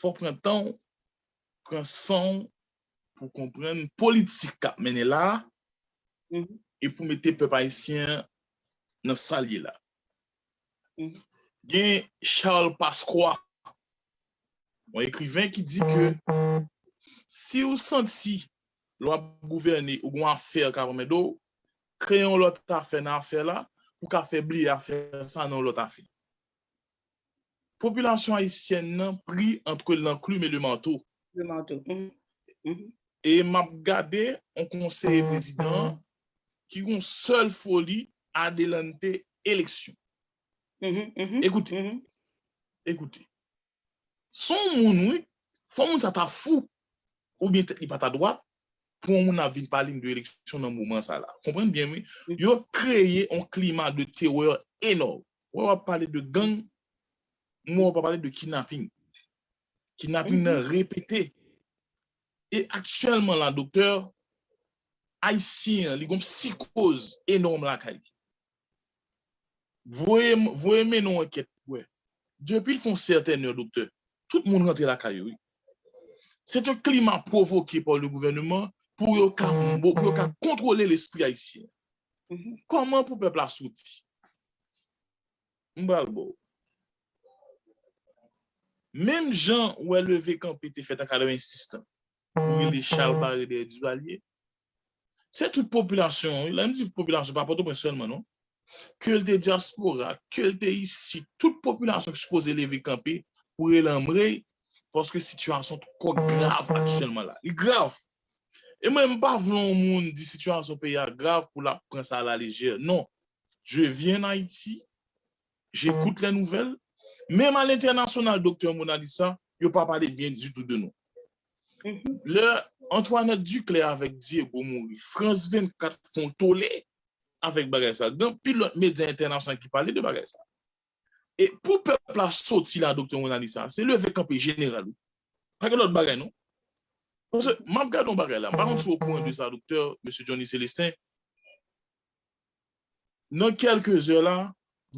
fò w pran tan w, pran san w pou w konprann politik k ap mennen la a e pou mete pèp ayisyen an nan sa l ye la. Gen Charles Pasqua, yon ekriven ki di ke si w santi lè w ap gouvène ou gen yon afè k ap anmède w, kreye yon lòt afè nan afè la pou w ka fè bliye afè sa nan yon lòt afè. Popilasyon ayisyèn nan pri entre l'enclume et le marteau. Le marteau. E m ap gade yon konseye prezidan ki gen yon sèl foli, adelante eleksyon. Ekoute, ekoute. Se yon moun, wi, fò moun sa ta fou, oubyen tèt li pa ta dwat, pou yon moun ap vin pale m de eleksyon nan moman sa la. Konprann byen, wi. Yo kreye yon klima de terè enòm. Wè, w ap pale de gang, m wè w pa pale de kidnaping. Kidnaping nan repete. E aktyèlman la, doktè, ayisyen an, li gen yon psikoz enòm lakay li. Voye, voye mennen yon ankèt pou wè. Depi l fè yon sètèn è, doktè, tout moun rantre lakay yo, wi. Se yon klima pwovoke pa le gouvènman pou yo ka, pou yo ka kontwole lespri ayisyen. Kòman pou pèp la soti? M pral ba w. Menm jan w wè leve kanpe te fèt an katrevensis lan, pou rele chalbare dèyè Duvalier, se tout popilasyon an, wi, lè m di popilasyon, pa Pòtoprens sèlman, non. Ke l te dyaspora, ke l te isit, tout popilasyon ki sipoze leve kanpe pou rele anmwey, paske sitiyasyon twò grav aktyèlman la. Li grav. E mwen, m pa vle yon moun di sitiyasyon peyi a grav pou l ap pran sa alalejè. Non. Je vis en Haïti, j'écoute les nouvelles. Menm a lentènasyonal, doktè Mona Lisa, yo pa pale byen ditou de nou. Lè Antoinette Duclair avèk Diego mouri, Frans vennkat fè yon tole avèk bagay sa. Gen anpil lòt medya entènasyonal ki pale de bagay sa. E pou pèp la soti la, doktè Mona Lisa, se leve kanpe jeneral, wi. Pa gen lòt bagay, non. Paske m ap gade yon bagay la. M pa konn si w okouran de sa, doktè, mesye Johnny Célestin. Nan kèlke zè la,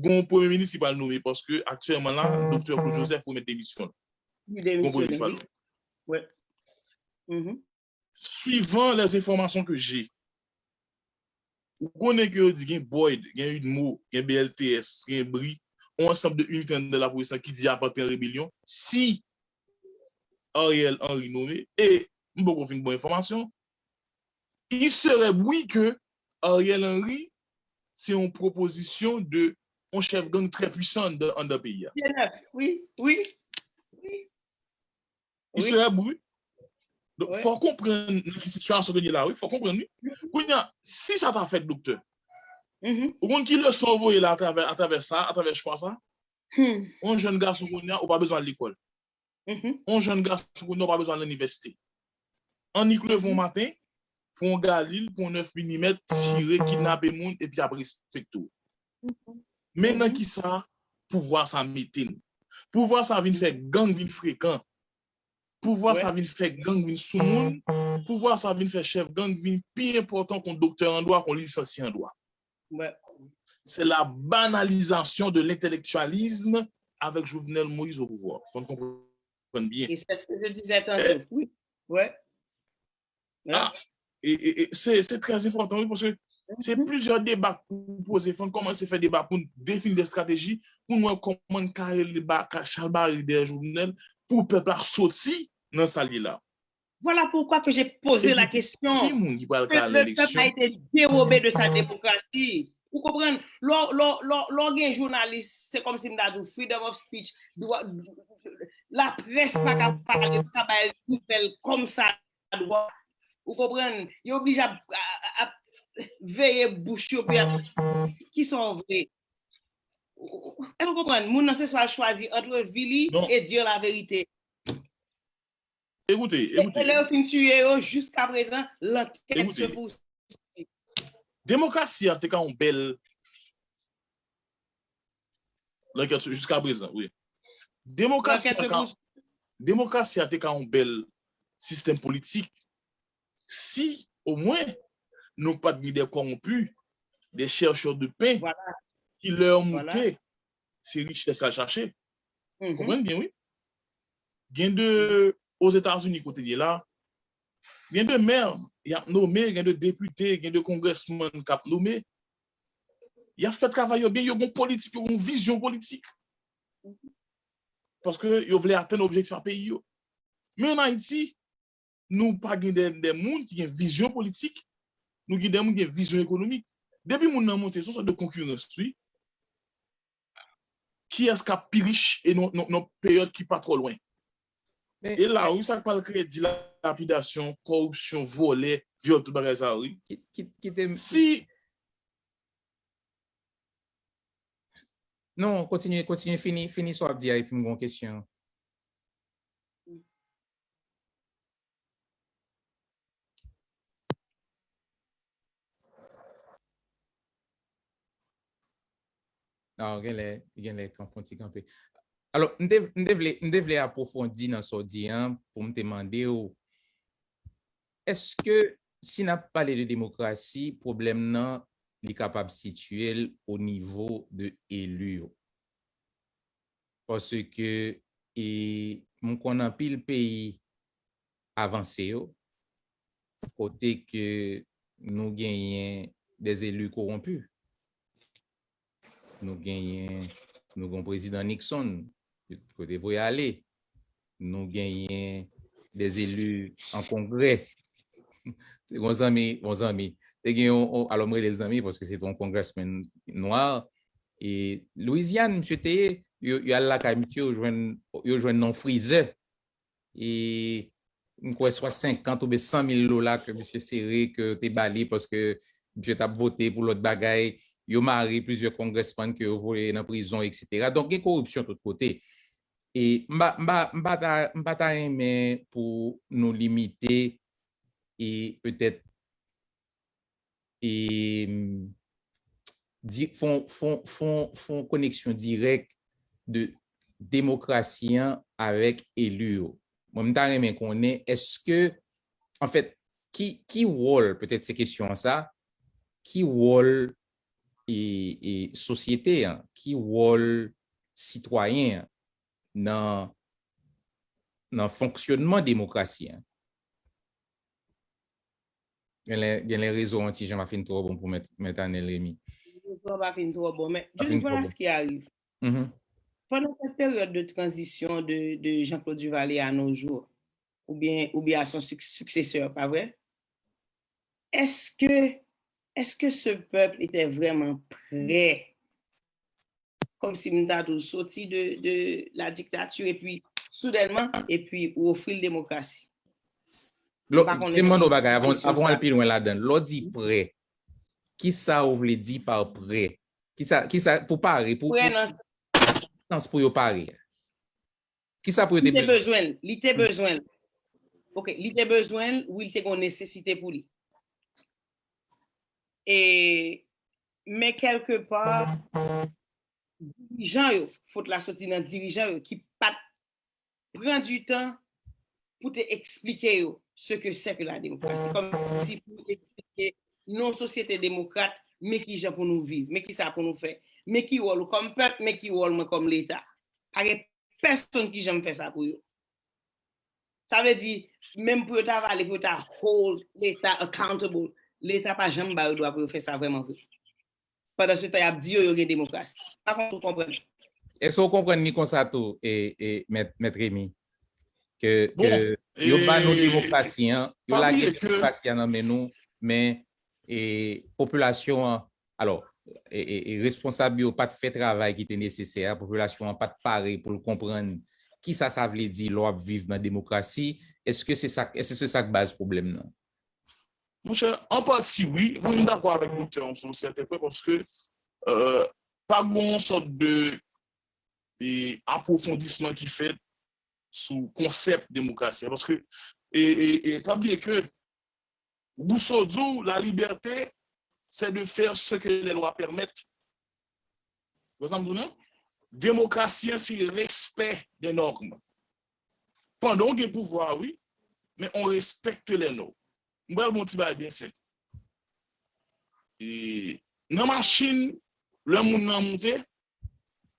gen yon premye minis ki pral nome, paske aktyèlman la, doktè Claude Joseph remèt demisyon l. Gen yon premye minis ki pral nome. Suivant les informations que j'ai, ou konnen ke yo di gen Boyd, gen UDMO, gen B L T S, gen bri, yon ansanm de initè anndan lapolis la ki di ap antre an rebelyon. Si Ariel Henry nome, e m poko fin bon enfòmasyon, il serait bruit que Ariel Henry se yon pwopozisyon de yon chèf gang trè pwisan anndan, anndan peyi a. Wi, wi, wi. Il serait bruit. Donk, fò w konprann nan ki sitiyasyon nou ye la, wi. Fò w konprann, wi. Kounye a, si sa ta fèt, doktè, ou konn ki leson w voye la atravè, atravè sa, atravè chwa sa? Yon jèn gason kounye a, ou pa bezwen al lekòl. Yon jèn gason kounye a, ou pa bezwen al inivèsite. Annik leve yon maten, pran yon galil, pran yon nèf milimèt, tire, kidnape moun, epi ap respekte w. Men nan ki sa pouvwa sa mete n. Pouvwa sa vin fè gang vin frekan. Pouvwa sa vin fè gang vin sou moun. Pouvwa sa vin fè chèf gang vin pi enpòtan kon doktè an dwa, kon lisansye an dwa. C'est la banalisation de l'intellectualisme avec Jovenel Moïse au pouvoir. Fò n konprann byen. Et c'est ce que je disais tantôt. Oui. Ouais. Ah, e, e, e, se, se trè enpòtan, wi, paske se plizyè deba pou poze. Fò n kòmanse fè deba pou n defini de estrateji, pou n wè kòman n ka rele ba, ka chalbare dèyè Jovenel, pou pèp la soti nan sa l ye la. Voilà pourquoi que j'ai posé la question. Ki moun ki pral ka al eleksyon? Le peuple a été dérobé de sa démocratie. Ou konprann? Lè w gen jounalis, se kòmsi m ta di w freedom of speech, laprès pa ka pale, pa ka bay nouvèl kòmsadwa. Ou konprann? Yo oblije ap veye bouch yo pou y ap. Kisa w vle? Èske w konprann? Moun nan se swa l chwazi entre vili e dire la vérité. Écoutez, écoutez. E lè yo fin tiye yo, jiska prezan, lankèt se pouswiv. Demokrasi a te ka yon bèl. Lankèt jiska prezan, wi. Demokrasi a ka. Demokrasi a te ka yon bèl sistèm politik si omwen nou pa t gen de kòwonpi, de chèchè de pen ki lè yo moute, se richès y al chache. Konprann byen, wi. Gen de, Ozetazini kote l ye la, gen de mè y ap nome, gen de depite, gen de kongrèsmann k ap nome. Y ap fè travay yo byen, yo gon politik, yo gon vizyon politik. Paske yo vle atenn objektif a peyi yo. Men ann Ayiti, nou pa gen de, de moun ki gen vizyon politik, nou gen de moun ki gen vizyon ekonomik. Depi moun nan monte, se yon sòt de konkirans, wi. Kiyès k ap pi rich e nan yon peryòd ki pa twò lwen. E la, wi, sa k pral kreye dilapidasyon, kòripsyon, vòlè, vyòl, tout bagay sa yo, wi. Si Non, kontinye, kontinye, fini, fini sa w ap di a, epi m gen yon kesyon. Ah, genlè, genlè, kan fon ti kanpe. Alò, m te, m te vle, m te vle apwofondi nan sa w di an, pou m te mande w, èske si n ap pale de demokrasi, pwoblèm nan, li kapab sitiye l o nivo de eli yo? Paske, e, m konn anpil peyi avanse yo, kote ke nou genyen de eli kowonpi. Nou genyen, nou gen prezidan Nixon, kote voye ale. Nou genyen de eli an kongrè. Te gen yon zanmi, yon zanmi. Te gen yon, alò m rele l zanmi paske se te yon congressman nwa. E Louisiane, misye te ye, yo, yo al lakay misye, yo jwenn, yo jwenn nan yon frizè. E m kwè swa senkant oubyen san mil dola ke misye sere, ke yo te ba li paske misye t ap vote pou lòt bagay. Yo mare plizyè congressman ke yo voye nan prizon, etsetera. Donk, gen koripsyon tout kote. E m pa, m pa, m pa ta, m pa ta renmen pou nou limite e petèt e, di, fon, fon, fon, fon koneksyon dirèk de demokrasi an avèk eli yo. Mwen, m ta renmen konnen, èske, anfèt, ki, ki wòl, petèt se kesyon an sa, ki wòl e, e sosyete an, ki wòl sitwayen an nan, nan fonksyonman demokrasi an? Genlè, genlè rezo an ti jan pa fin twò bon pou mèt, mèt Anèl Remy. Rezo an pa fin twò bon, men Johnny, vwala sa ki arive. Pandan sèt peryòd de tranzisyon de, de Jean-Claude Duvalier à nos jours, oubyen, oubyen à son suc- successeur, pa vre? Èske, èske ce peuple était vraiment prêt kòmsi m ta di w soti de, de la dictature epi soudènman, epi ou ofri l demokrasi. Lò, m te mande w bagay avan, avan w al pi lwen ladan l. Lè w di prè, kisa ou vle di pa prè? Kisa, kisa, pou pare, pou, prè nan sans pou yo pare? Kisa pou yo te bezwen? Li te bezwen l. Li te bezwen l. Ok, li te bezwen l, wi, li te gen yon nesesite pou li. E, men kèlkepa, dirijan yo, fot la soti nan dirijan yo ki pa t pran di tan pou te eksplike yo ce que c'est que la démocratie. Kòmsi pou eksplike nan yon sosyete demokrat, men ki jan pou nou viv, men ki sa pou nou fè, men ki wòl ou kòm pèp, men ki wòl mwen kòm Leta. Pa gen pèsonn ki janm fè sa pou yo. Sa vle di, menm pou yo ta vale, pou yo ta hold Leta accountable, Leta pa janm ba yo dwa pou yo fè sa vrèman vre. Pandan se tan, y ap di yo, yo gen demokrasi. Pa konn si w konprann. Èske w konprann li konsa tou, e, e, mèt, mèt Remy? ke, ke yo ba nou demokrasi an, yo lage demokrasi an nan men nou, men e, popilasyon an, alò, e, e, e responsab yo pa t fè travay ki te nesesè a, popilasyon an pa t pare pou l konprann kisa sa vle di lè w ap viv nan demokrasi. Èske se sa, èske se sa k baz pwoblèm nan? Monchè, an pati, wi, wi, m dakò avèk doktè an sou sèten pwen, paske euh, pa gen yon sòt de e, apwofondisman ki fèt sou konsèp demokrasi a. Paske, e, e, e, pa bliye ke Rousseau di w, la liberté, c'est de faire ce que les lois permettent. Ou konprann sa m di w la? Demokrasi an se respè de nòm. Pandan w gen pouvwa, wi, men on respekte lè nòm. M pral ba w yon ti bagay byen senp. E, nan machin, lè moun nan monte,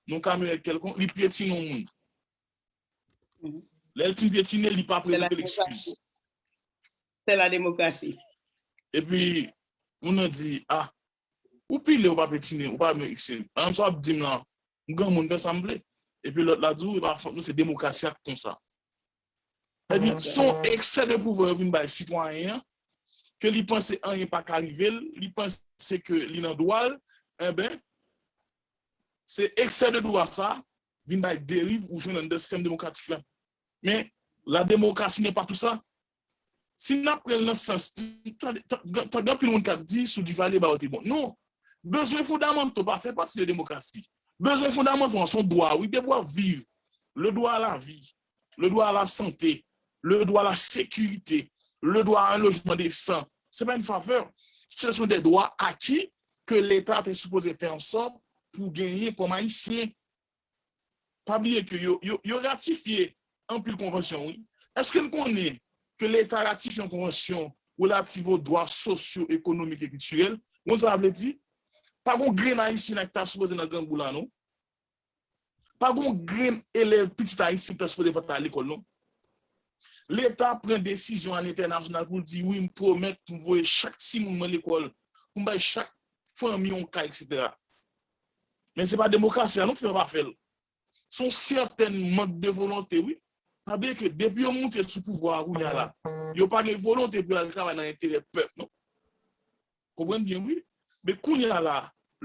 nan kamyonèt kèlkonk, li pyetine yon moun. Lè l fin pyetine, li pa prezante l eskiz. Se la demokrasi. Epi, moun nan di, ah, ou pile, ou pa pyetine, ou pa mwen eskiz. An sa w ap di m lan, m granmoun, fè sa m vle. Epi lòt la di w, e pa fòt nou, se demokrasi a k konsa. Sètadi, se yon eksè de pouvwa yo vin bay sitwayen an, ke li panse anyen pa ka rive l, li panse ke li nan dwa l, enben, se eksè de dwa sa vin bay deriv ou jwenn anndan sistèm demokratik la. Men, la démocratie n'est pas tout ça. Si n ap pran l nan sans, tande, tande, tande anpil moun k ap di sou Duvalier ba yo te bon. Non, bezwen fondamanto pa fè pati de demokrasi. Bezwen fondamanto an se yon dwa, wi, de dwa viv, le droit à la vie, le droit à la santé, le droit à la sécurité, le droit à un logement décent. Se pa yon favè. Ce sont des droits acquis que Leta te sipoze fè an sòt pou genyen kòm Ayisyen. Pa bliye ke yo, yo, yo ratifye anpil konvansyon, wi. Èske n konnen ke Leta ratifye yon konvansyon relativ o dwa sosyo, ekonomik e kiltirèl? Ou konn sa sa vle di? Pa gon grenn Ayisyen la ki ta sipoze nan grangou la, non. Pa gon grenn elèv pitit Ayisyen ki ta sipoze pa t al lekòl, non. Leta pran desizyon alentènasyonal pou l di, wi, m pwomèt pou m voye chak timoun mwen lekòl, pou m bay chak fanmi yon kay, etsetera. Men se pa demokrasi a, non, ki fè yo pa fè l. Se yon sètèn mank de volonte, wi. Pa bliye ke depi yo moute sou pouvwa a kounye a la, yo pa gen volonte pou y al travay nan enterè pèp, non. Konprann byen, wi. Men kounye a la,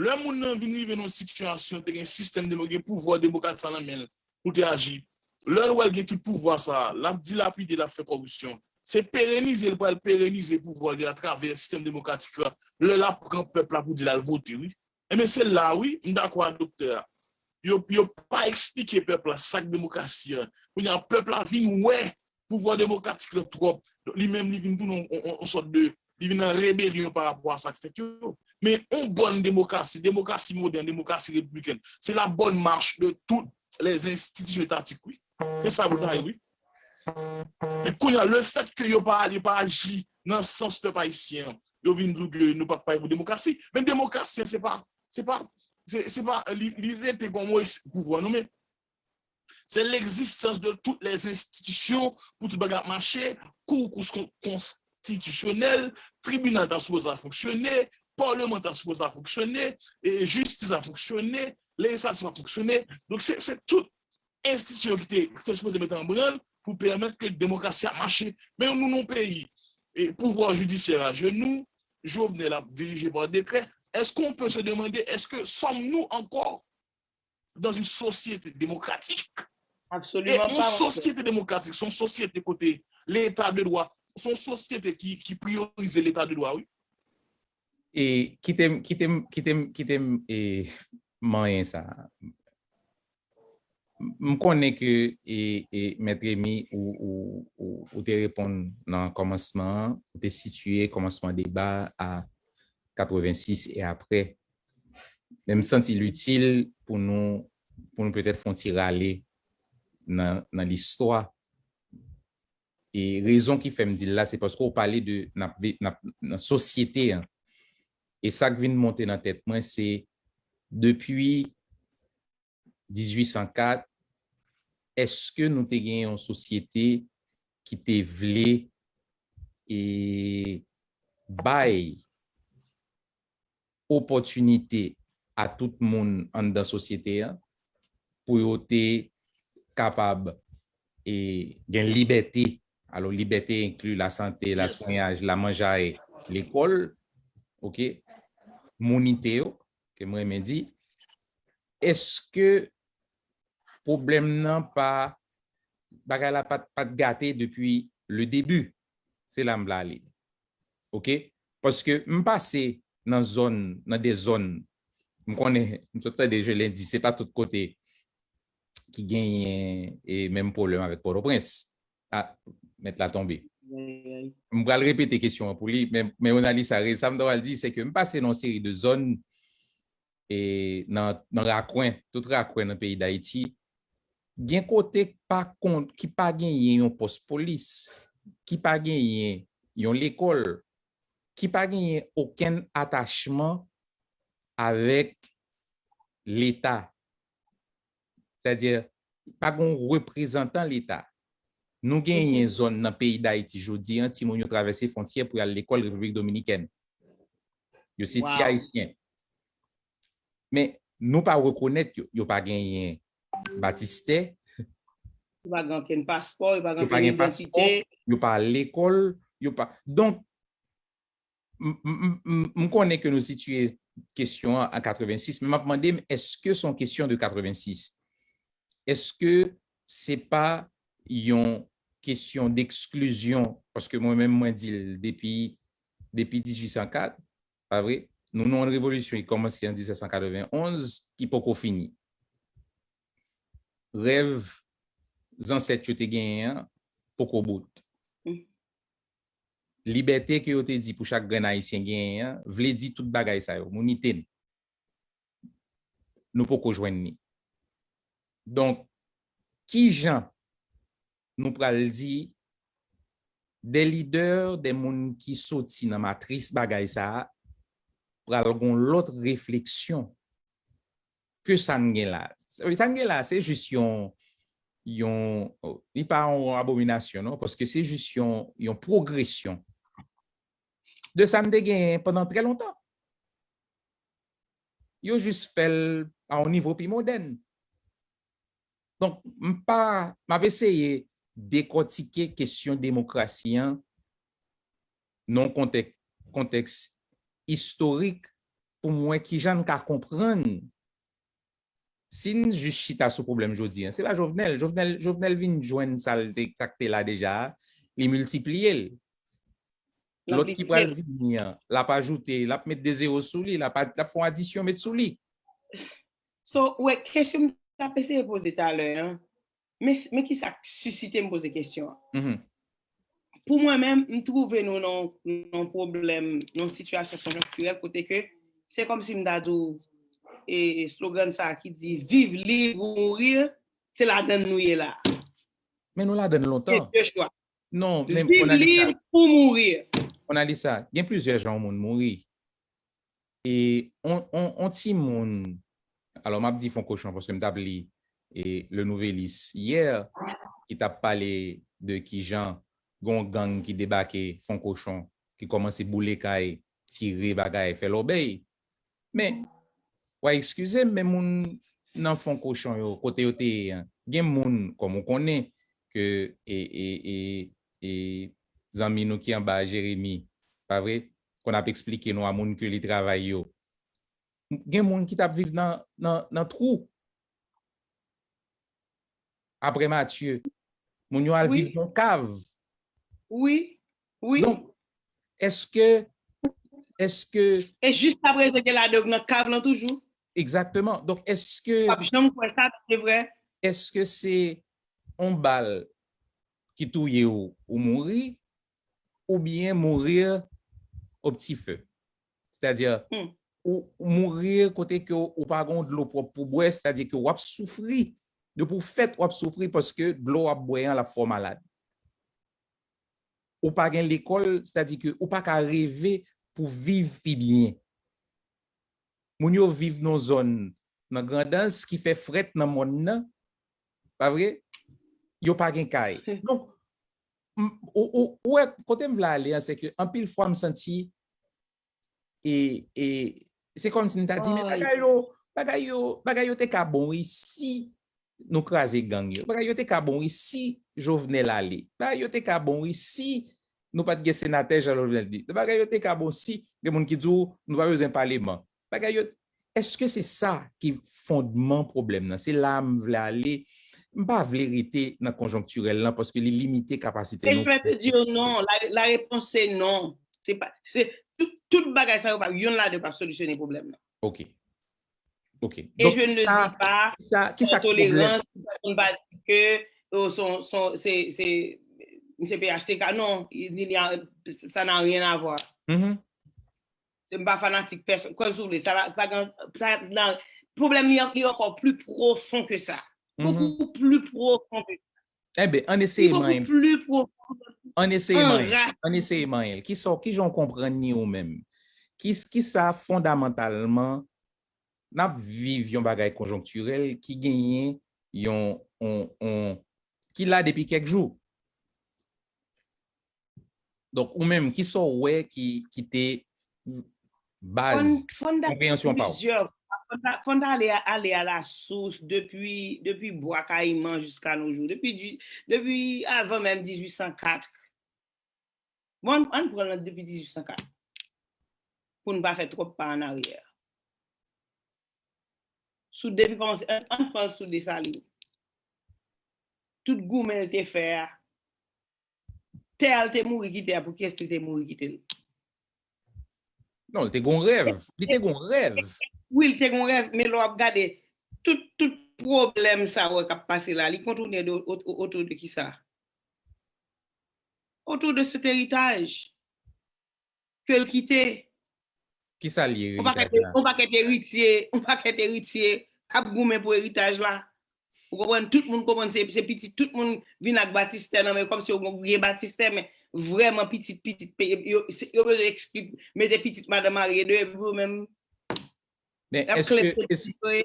lè moun nan vin rive nan yon sitiyasyon, te gen sistèm demo-, gen pouvwa demokrat sa nan men l, pou l te aji. Lè l wè l gen tout pouvwa sa a, l ap dilapide, l ap fè kòripsyon. Se perenize l pral perenize pouvwa li atravè sistèm demokratik la. Lè l ap pran pèp la pou di l al vote, wi. Enben, se la, wi, m dakò ak doktè a. Yo, yo pa eksplike pèp la sa k demokrasi a. Kounye a, pèp la vin wè pouvwa demokratik la twòp. Donk, li menm, li vin tounen yon, yon, yon sòt de, li vin an rebelyon pa rapò a sa k fèt yo. Men yon bòn demokrasi, demokrasi modèn, demokrasi repiblikèn, se la bonne marche de toutes les institutions étatiques, wi. Se sa pou ta ye, wi. Men kounye a, le fait que yo pa, yo pa aji nan sans pèp ayisyen an, yo vin di w ke nou p ap pale pou demokrasi. Men demokrasi an, se pa, se pa, se, se pa, li, li rete kòm yon pouvwa, non, men c'est l'existence de toutes les institutions pou tout bagay ap mache, kou, kou kon-, konstitisyonèl, tribinal ta sipoze ap fonksyone, paleman ta sipoze ap fonksyone, e jistis ap fonksyone, lejislatif ap fonksyone. Donk, se, se tout enstitisyon ki te, ki te sipoze mete an branl pou pèmèt ke demokrasi a mache. Men nou, nan yon peyi, e pouvwa jidisyè ajenou, Jovenel ap dirije pa dekrè. Est-ce qu'on peut se demander, est-ce que sommes-nous encore dans une société démocratique? Absoliman pa. Yon sosyete demokratik, se yon sosyete kote leta de dwa, se yon sosyete ki, ki priyorize leta de dwa, wi. E kite m, kite m, kite m, kite m, e, manyen sa. M konnen ke, e, e, Mèt Remy, ou, ou, ou, ou te reponn nan kòmansman an, ou te sitiye kòmansman deba a katrevensis e apre. Men m santi l itil pou nou, pou nou petèt fè yon ti rale nan, nan listwa. E rezon ki fè m di l la, se paske w pale de, n ap vi-, n ap, nan sosyete an. E sa k vin monte nan tèt mwen, se depi dizuit san kat, èske nou te gen yon sosyete ki te vle, e, bay opòtinite a tout moun anndan sosyete an pou yo te kapab e, gen libète. Alò, libète enkli lasante, laswenyaj, lamanjay, lekòl, oke, mounite yo, ke m renmen di, èske pwoblèm nan pa, bagay la pa t, pa t gate depi le début? Se la m vle ale. Oke? Paske m pase nan zòn, nan de zòn, m konnen, m sot tande Gelin di, se pa tout kote ki genyen e menm pwoblèm avèk Pòtoprens. A, mèt la tonbe. M pral repete kesyon an pou li, men, men Ronalisa, sa m ta pral di, se ke m pase nan yon seri de zòn e nan, nan rakwen, tout rakwen nan peyi Dayiti, gen kote k pa kon, ki pa genyen yon pòs polis, ki pa genyen yon lekòl, ki pa genyen okenn atachman avèk Leta. Sètadi, pa gen yon reprezantan Leta. Nou genyen zòn nan peyi Dayiti jodi an, timoun yo travèse fwontyè pou y al lekòl Repiblik Dominikèn. Yo se ti Ayisyen. Men nou pa rekonèt yo, yo pa genyen batistè, Yo pa gen okenn paspò, yo pa gen yo pa okenn gen paspò, idantite. Yo pa al lekòl, yo pa. Donk, m, m, m, m, m konnen ke nou sitiye kesyon an an katrevensis, men m ap mande m, èske se yon kesyon de katrevensis? Èske se pa yon kesyon d'eksklizyon? Paske mwen menm, mwen di l depi, depi dizuit san kat, pa vre? Nou, nou, yon revolisyon ki kòmanse an dizuit san katrevenonz, ki poko fini. Rèv zansèt yo te genyen an poko bout. Mm. Libète ke yo te di pou chak grenn Ayisyen genyen an, vle di tout bagay sa yo, mounite n. Nou poko jwenn li. Donk, ki jan nou pral di de lidè, de moun ki soti nan matris bagay sa a, pral gon lòt refleksyon ke sa n gen la? Sa n gen la, se jis yon, yon, li pa yon abominasyon, non, paske se jis yon, yon pwogresyon de sa n te genyen pandan trè lontan. Yo jis fè l a yon nivo pi modèn. Donk, m pa, m ap eseye dekòtike kesyon demokrasi an nan yon kontèk-, kontèks istorik pou m wè ki jan n ka konprann. Si n jis chita sou pwoblèm jodi an, se pa Jovenel. Jovenel, Jovenel vin jwenn sa l te, sa k te la deja a, li miltipliye l. Lòt ki pral vini an, l ap ajoute, l ap met de zewo sou li, l ap, l ap fè yon adisyon met sou li. So, ou wè, kesyon m t ap eseye poze talè an, men, men ki sa k sisite m poze kesyon an? Mhm. Pou mwen menm, m twouve nou nan, nan pwoblèm, nan sitiyasyon konjonktirèl, kote ke se kòmsi m ta di w, e, slogan sa ki di viv lib ou mourir, se ladann nou ye la. Men nou ladann Se lontan. De chwa. Non, men Viv lib ou mourir. Monalisa, gen plizyè jan yon moun mouri. E on, on, on timoun, alò m ap di Fon Kochon paske m t ap li e Le Nouvelliste yè, ki t ap pale de kijan gon gang ki debake Fon Kochon, ki kòmanse boule kay, tire bagay, fè lòbèy. Men, w a eskize m, men moun nan Fon Kochon yo, kote yo te ye an, gen moun, kòm ou konnen, ke e, e, e, e zanmi nou ki anba a, Jeremi, pa vre? Konn ap eksplike nou a moun ke li travay yo. Gen moun ki t ap viv nan, nan, nan twou. Apre Matye, moun yo al Wi. Viv nan kav. Wi, wi. Donk, èske, èske, E jiskaprezan gen ladan yo nan kav lan toujou. Egzakteman. Donk, èske, W ap janm kwè sa, se vre. Èske se on bal ki touye w, ou mouri, oubyen mourir au petit feu? Sètadi, Hmm. ou, ou mouri kote ke ou pa gen dlo pwòp pou bwè, sètadi ke w ap soufri. Depi w fèt, w ap soufri paske dlo w ap bwè an, l ap fè w malad. Ou pa gen lekòl, sètadi ke ou pa ka reve pou viv pi byen. Moun yo viv nan zòn nan Grandans ki fè frèt nan mòn nan, pa vre? Yo pa gen kay. Donk, m, ou, ou, ou wè, kote m vle ale an, se ke anpil fwa m santi, e, e, se kòmsi m ta di, men bagay yo, bagay yo, bagay yo te ka bon, wi, si nou kraze gang yo. Bagay yo te ka bon wi si Jovenel ale. Bagay yo te ka bon wi si nou pa t gen senatè Jean Jovenel di. Bagay yo te ka bon si gen moun ki di w nou pa bezwen paleman. Bagay yo, èske se sa ki fondman pwoblèm nan? Se la m vle ale. M pa vle rete nan konjonktirèl lan paske li limite kapasite nou. E je vais te dire non. La, la réponse c'est non. Se pa, se tout, tout bagay sa yo pa, yonn ladan yo pa solisyone pwoblèm nan. Ok. Ok. Et je ne le dis pas sa, ki sa tolérans, on va dire que oh, son, son, c'est, c'est, c'est P H T K. Non, il, il y a, ça n'a rien à voir. Mm -hmm. Je ne suis pas fanatique personne. Comme vous voulez, ça va, ça, ça, non, le problème il est encore plus profond que ça. Beaucoup mm -hmm. plus profond que ça. Eh bien, en essayant. Beaucoup plus profond. En essayant. En essayant. Qui sont, qui j'en comprends ni ou même. Qui, qui ça fondamentalement n ap viv yon bagay konjonktirèl ki genyen yon, yon, yon ki la depi kèk jou. Donk, ou menm, ki sa w wè ki, ki te baz konpreyansyon pa w? Fò n ale, ale a la sous depi, depi Bwa Kayiman jiska no jou, depi, depi avan menm dizuit san kat. Bon, ann pran l depi dizuit san kat pou n pa fè twòp pa an aryè. Sou depi kòmanse, ann pran l sou Desalin. Tout goumen l te fè a, tè a l te mouri kite a, pou kiyès li te mouri kite l? Non, li te gon rèv. Li te gon rèv. Wi, li te gon rèv, men lè w ap gade, tout, tout pwoblèm sa w wè k ap pase la, li kontoune de, otou de kisa? Otou de set eritaj ke l kite. Kisa l ye eritaj la? On pakèt eritye, on pakèt eritye k ap goumen pou eritaj la. Ou konprann? Tout moun konprann se, se pitit, tout moun vin ak batistè nan men yo, kòmsi yo gen batistè, men vrèman pitit, pitit, yo, yo bezwen ekskli, mete pitit madan marye deyò, epi pou yo menm. Men èske, èske,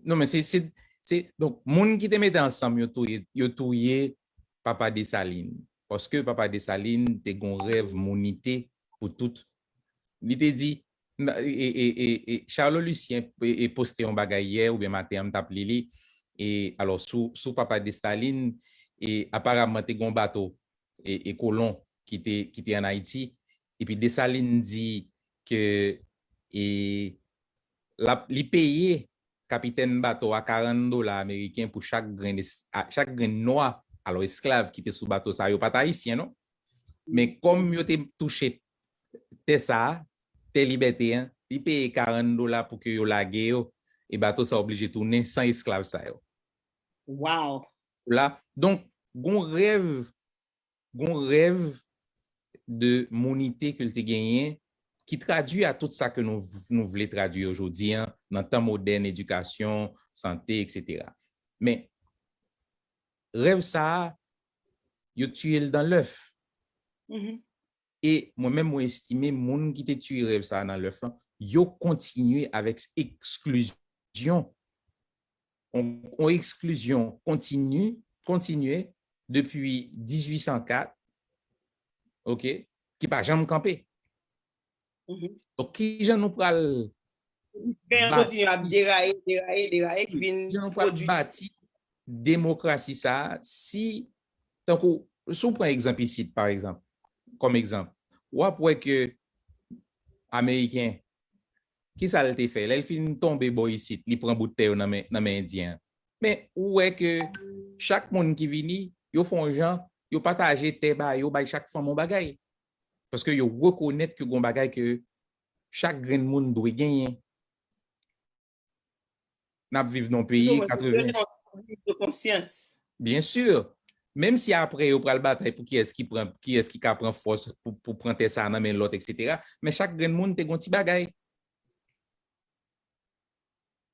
non, men se, se, se, donk, moun ki te mete ansanm yo touye, yo touye papa Desalin. Paske papa Desalin te gon rèv mounite pou tout. Li te di, e, e, e, e, Charlot Lucien e, e poste yon bagay yè oubyen maten an m t ap li li. E alò sou, sou papa Desalin, e aparamman te gon bato e, e kolon ki te, ki te ann Ayiti. Epi Desalin di ke e, l ap, li peye kapitèn bato a karant dola ameriken pou chak grenn, chak grenn nwa, alò esklav ki te sou bato sa yo pa t ayisyen non, men kòm yo te touche tè sa a, tè libète an, li peye karant dola pou ke yo lage yo, e bato sa oblije tounen san esklav sa yo. Wow! La, donk, gon rèv, gon rèv de mounite ke l te genyen, ki tradui a tout sa ke nou, nou vle tradui yo jodi an, nan tan modèn, edikasyon, sante, etsetera. Men, rèv sa a, yo tiye l dan lèf. E mwen menm, mwen estime moun ki te tiye rèv sa a nan lèf lan, yo kontinye avèk eksklizyon. On, on eksklizyon kontini, kontinye depi dizuit san kat, ok, ki pa janm kanpe. Donk, kijan nou pral Gen yon kontinye ap deraye, deraye, deraye, ki vin kijan nou pral bati demokrasi sa a, si, tankou, si w pran egzanp isit, pa egzanp, kòm egzanp, w ap wè ke Ameriken, kisa l te fè? Lè l fin tonbe bò isit, li pran bout tè yo nan men, nan men Endyen an. Men, ou wè ke chak moun ki vini, yo fè yon jan, yo pataje tè ba yo, bay chak fanm yon bagay. Paske yo rekonèt ke gon bagay ke chak grenn moun dwe genyen. N ap viv nan yon peyi katreven. Konsyans. Byen si. Menm si apre yo pral batay pou kiyès ki pran, kiyès ki ka pran fòs pou, pou pran tè sa a nan men lòt, etsetera. Men chak grenn moun te gon ti bagay.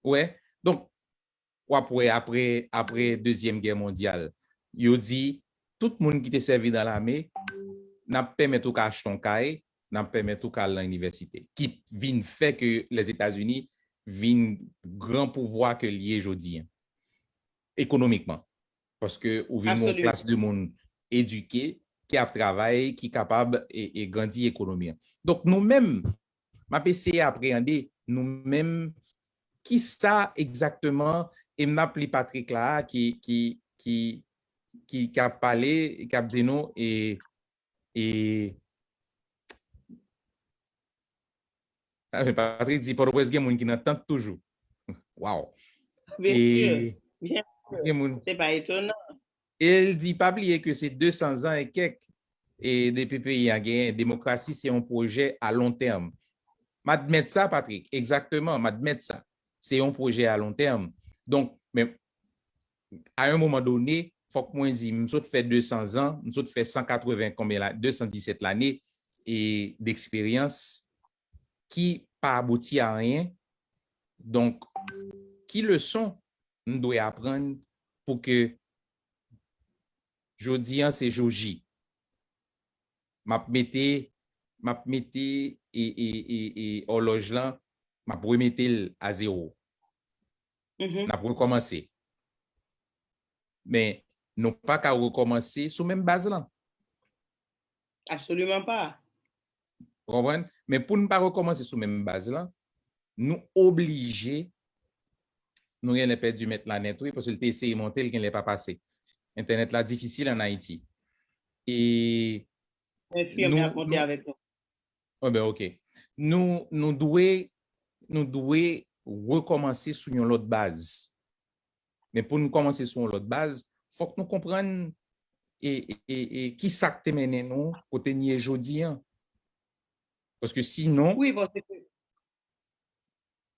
Ou wè? Donk, w ap wè apre, apre Dezyèm Gè Mondyal, yo di, tout moun ki te sèvi nan lame, n ap pèmèt ou ka achte yon kay, n ap pèmèt ou ka al nan inivèsite. Ki vin fè ke Lèzetazini vin gran pouvwa ke l ye jodi an, ekonomikman. Paske ou vin yon klas de moun edike, ki ap travay, ki kapab e, e grandi ekonomi an. Donk, nou menm, m ap eseye apreyande, nou menm, kisa egzakteman e m ap li Patrick la ki, ki, ki, ki, ki ap pale, ki ap di nou, e, e, ah, men Patrick di, Pòtoprens gen moun ki nan tant toujou. Wow. Byen si, byen si. Gen moun. Se pa etonan. E l di, pa bliye ke se de san zan e kèk, e depi peyi a genyen, demokrasi se yon pwojè a lon tèm. M admèt sa, Patrick, egzakteman, m admèt sa. Se yon pwojè a lon tèm. Donk, men, a yon moman done, fòk mwen di, m sot fè de san zan, m sot fè san katreven konbyen la, de san disèt lane, e, deksperyans ki pa abouti a anyen. Donk, ki leson m dwe aprann pou ke jodi an se jou J? M ap mete, m ap mete e, e, e, e òlòj lan, m ap remete l a zewo. N ap rekòmanse. Men, nou pa ka rekòmanse sou menm baz lan. Absoliman pa. Ou konprann? Men pou n pa rekòmanse sou menm baz lan, nou oblije, nou genlè pèdi mèt la nèt, wi, paske l te eseye monte, l genlè pa pase. Entènèt la difisil ann Ayiti. E Enfimyè nou, ap monte nou, avèk nou. Oh, ben, ok. Nou, nou dwe, nou dwe rekòmanse sou yon lòt baz. Men pou nou kòmanse sou yon lòt baz, fòk nou konprann e, e, e, e ki sa k te mennen nou kote n ye jodi an. Paske sinon, Wi, paske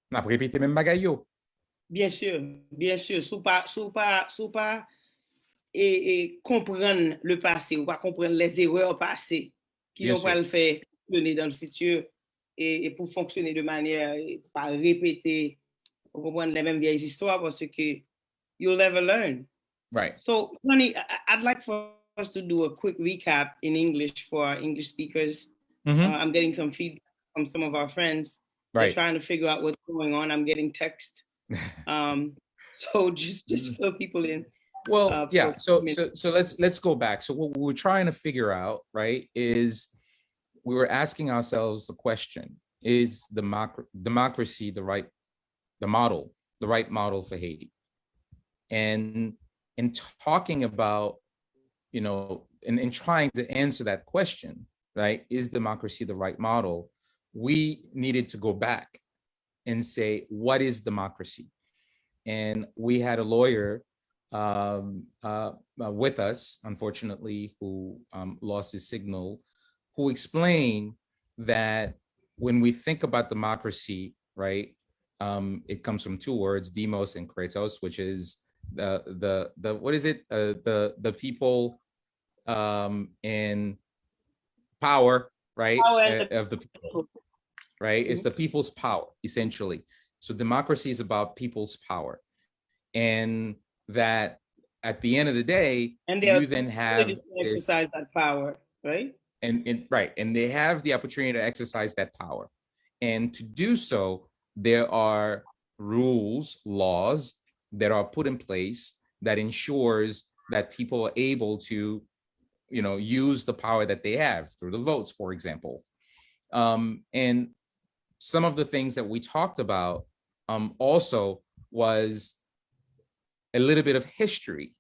n ap repete menm bagay yo. Byen si, byen si. Si w pa, si w pa, si w pa e, e, konprann le passé, ou pa konprann les erreurs passées ki Byen nou si. pral fè fonksyone dans le futur, e, e pou fonksyone de manyè, e, pa repete, ou konprann, les mêmes vieilles histoires, paske you'll never learn. Right. So, Johnny, I, I- I'd like for us to do a quick recap in English for our English speakers. Uh, I'm getting some feedback from some of our friends. They're Right. trying to figure out what's going on. I'm getting text. Um, so just just fill people in. Well, uh, yeah. for So so so let's let's go back. So what we were trying to figure out, right, is we were asking ourselves the question: Is democ- democracy the right, the model, the right model for Haiti? And in talking about, you know, in, in trying to answer that question, right, is democracy the right model? We needed to go back and say, what is democracy? And we had a lawyer um, uh, uh, with us, unfortunately, who um, lost his signal, who explained that when we think about democracy, right, um, it comes from two words, demos and kratos, which is the the the what is it? Uh, the the people um, and power, right? Power and uh, the of the people, right? It's the people's power, essentially. So democracy is about people's power, and that at the end of the day, and you then have exercise that power, right? And, and right, and they have the opportunity to exercise that power, and to do so, there are rules, laws that are put in place that ensures that people are able to, you know, use the power that they have through the votes, for example. Um, and some of the things that we talked about um, also was a little bit of history,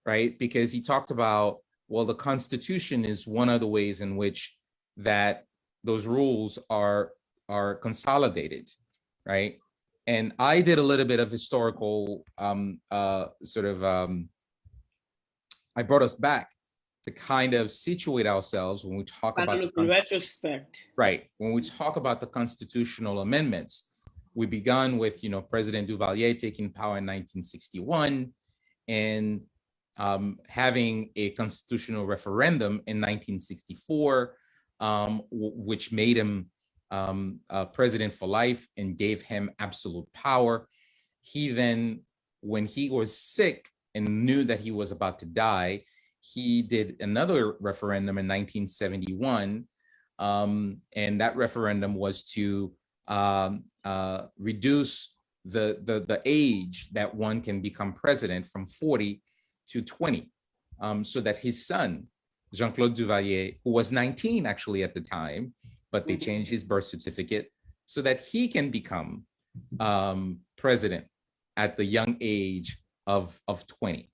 right? Because he talked about, well, the Constitution is one of the ways in which that those rules are are consolidated, right? And I did a little bit of historical um, uh, sort of um, I brought us back to kind of situate ourselves when we talk about the retrospect. Right. When we talk about the constitutional amendments, we began with, you know, President Duvalier taking power in nineteen sixty-one and um, having a constitutional referendum in nineteen sixty-four, um, w- which made him um, uh, president for life and gave him absolute power. He then, when he was sick and knew that he was about to die, he did another referendum in nineteen seventy-one, um, and that referendum was to um, uh, reduce the, the the age that one can become president from forty to twenty, um, so that his son, Jean-Claude Duvalier, who was nineteen actually at the time, but they changed his birth certificate so that he can become um, president at the young age of, of twenty.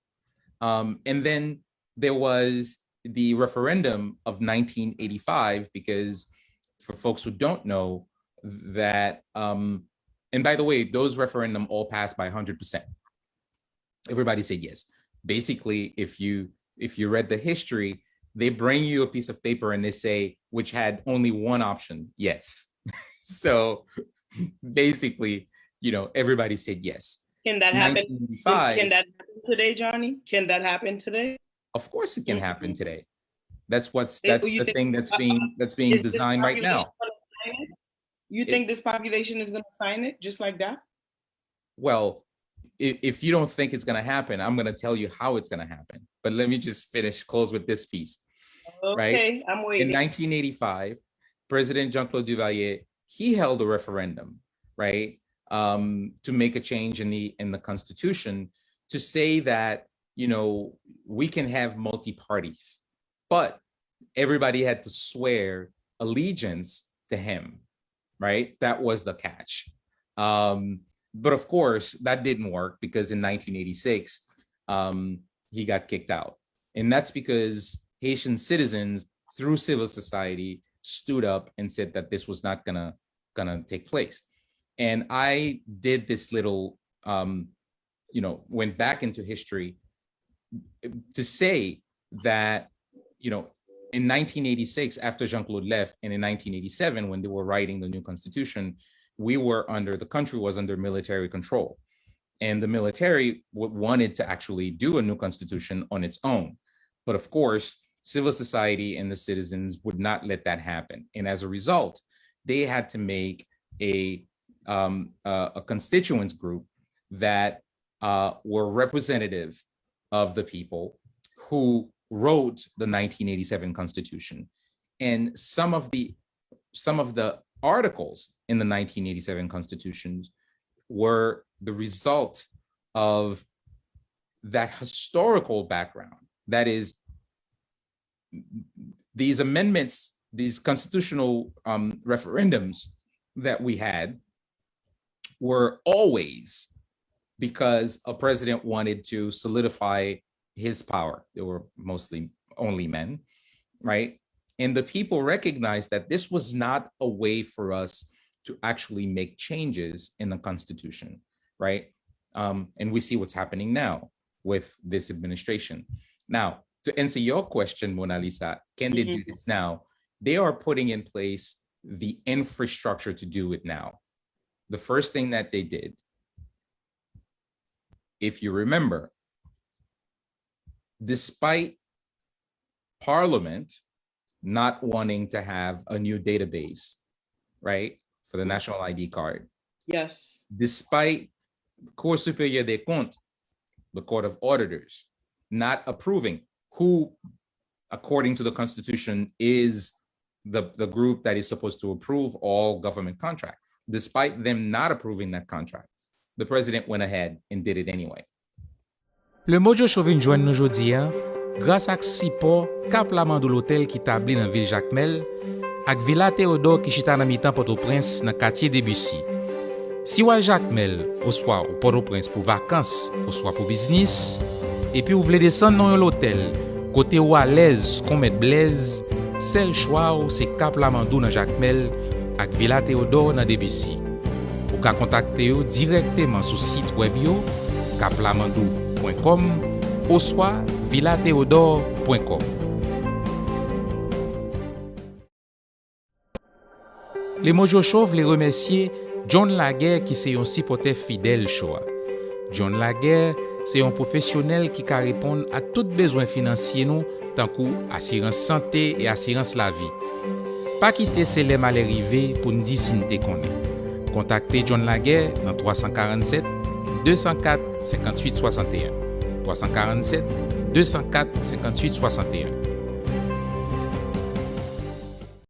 Um, and then there was the referendum of nineteen eighty-five, because for folks who don't know, that, um, and by the way, those referendum all passed by one hundred percent. Everybody said yes. Basically, if you, if you read the history, they bring you a piece of paper and they say, which had only one option, yes. So basically, you know, everybody said yes. Can that happen? nineteen eighty-five, Can that happen today, Johnny? Can that happen today? Of course it can happen Mhm. Today. That's what's, They- that's you the think- thing that's uh, being, that's being Is this designed right population now. Gonna sign it? You It- think this population is gonna sign it just like that? Well, if, if you don't think it's going to happen, I'm going to tell you how it's going to happen. But let me just finish, close with this piece. Right? Okay, I'm In waiting. nineteen eighty-five, President Jean-Claude Duvalier, he held a referendum, right, um, to make a change in the, in the Constitution, to say that, you know, we can have multi parties, but everybody had to swear allegiance to him, right? That was the catch. Um, but of course, that didn't work, because in nineteen eighty-six, um, he got kicked out. And that's because Haitian citizens, through civil society, stood up and said that this was not gonna, gonna take place. And I did this little, um, you know, went back into history to say that, you know, in nineteen eighty-six, after Jean-Claude left, and in nineteen eighty-seven, when they were writing the new constitution, we were under, the country was under military control. And the military w-, wanted to actually do a new constitution on its own. But of course, civil society and the citizens would not let that happen. And as a result, they had to make a, um, a, a constituents group that, uh, were representative of the people who wrote the nineteen eighty-seven Constitution. And some of the, some of the articles in the nineteen eighty-seven Constitution were the result of that historical background. That is, these amendments, these constitutional, um, referendums that we had were always because a president wanted to solidify his power. They were mostly only men, right? And the people recognized that this was not a way for us to actually make changes in the Constitution, right? Um, and we see what's happening now with this administration. Now, to answer your question, Mona Lisa, can they do Mhm. this now? They are putting in place the infrastructure to do it now. The first thing that they did, if you remember, despite Parliament not wanting to have a new database, right, for the national I D card, Yes. despite Cour Supérieure des Comptes, the Court of Auditors, not approving, who, according to the Constitution, is the, the group that is supposed to approve all government contract. Despite them not approving that contract, the president went ahead and did it anyway. Le Mojo Show vin jwenn nou jodi a gras ak sipò Kap Lamandou Lotèl ki tabli nan vil Jakmèl ak Vila Teyodò ki chita nan mitan Pòtoprens nan katye Debisi. Si w al Jakmèl oswa ou Pòtoprens pou vakans oswa pou biznis, epi w vle desann nan yon lotèl kote w alèz kon Mèt Blèz, sèl chwa w se Kap Lamandou nan Jakmèl ak Vila Teyodò nan Debisi. Ou ka kontakte yo dirèkteman sou sit wèb yo, kaplamandou pwen kòm oswa vilateyodor pwen kòm. Le Mojo Show vle remèsye John Laguerre ki se yon sipòtè fidèl show a. John Laguerre se yon pwofesyonèl ki ka reponn a tout bezwen finansye nou, tankou asirans sante e asirans lavi. Pa kite se lè malè rive pou n di si n te konnen. Kontakte John Laguerre nan twa san karannsèt, de san kat, senkantuit swasanteyen, twa san karannsèt, de san kat, senkantuit swasanteyen,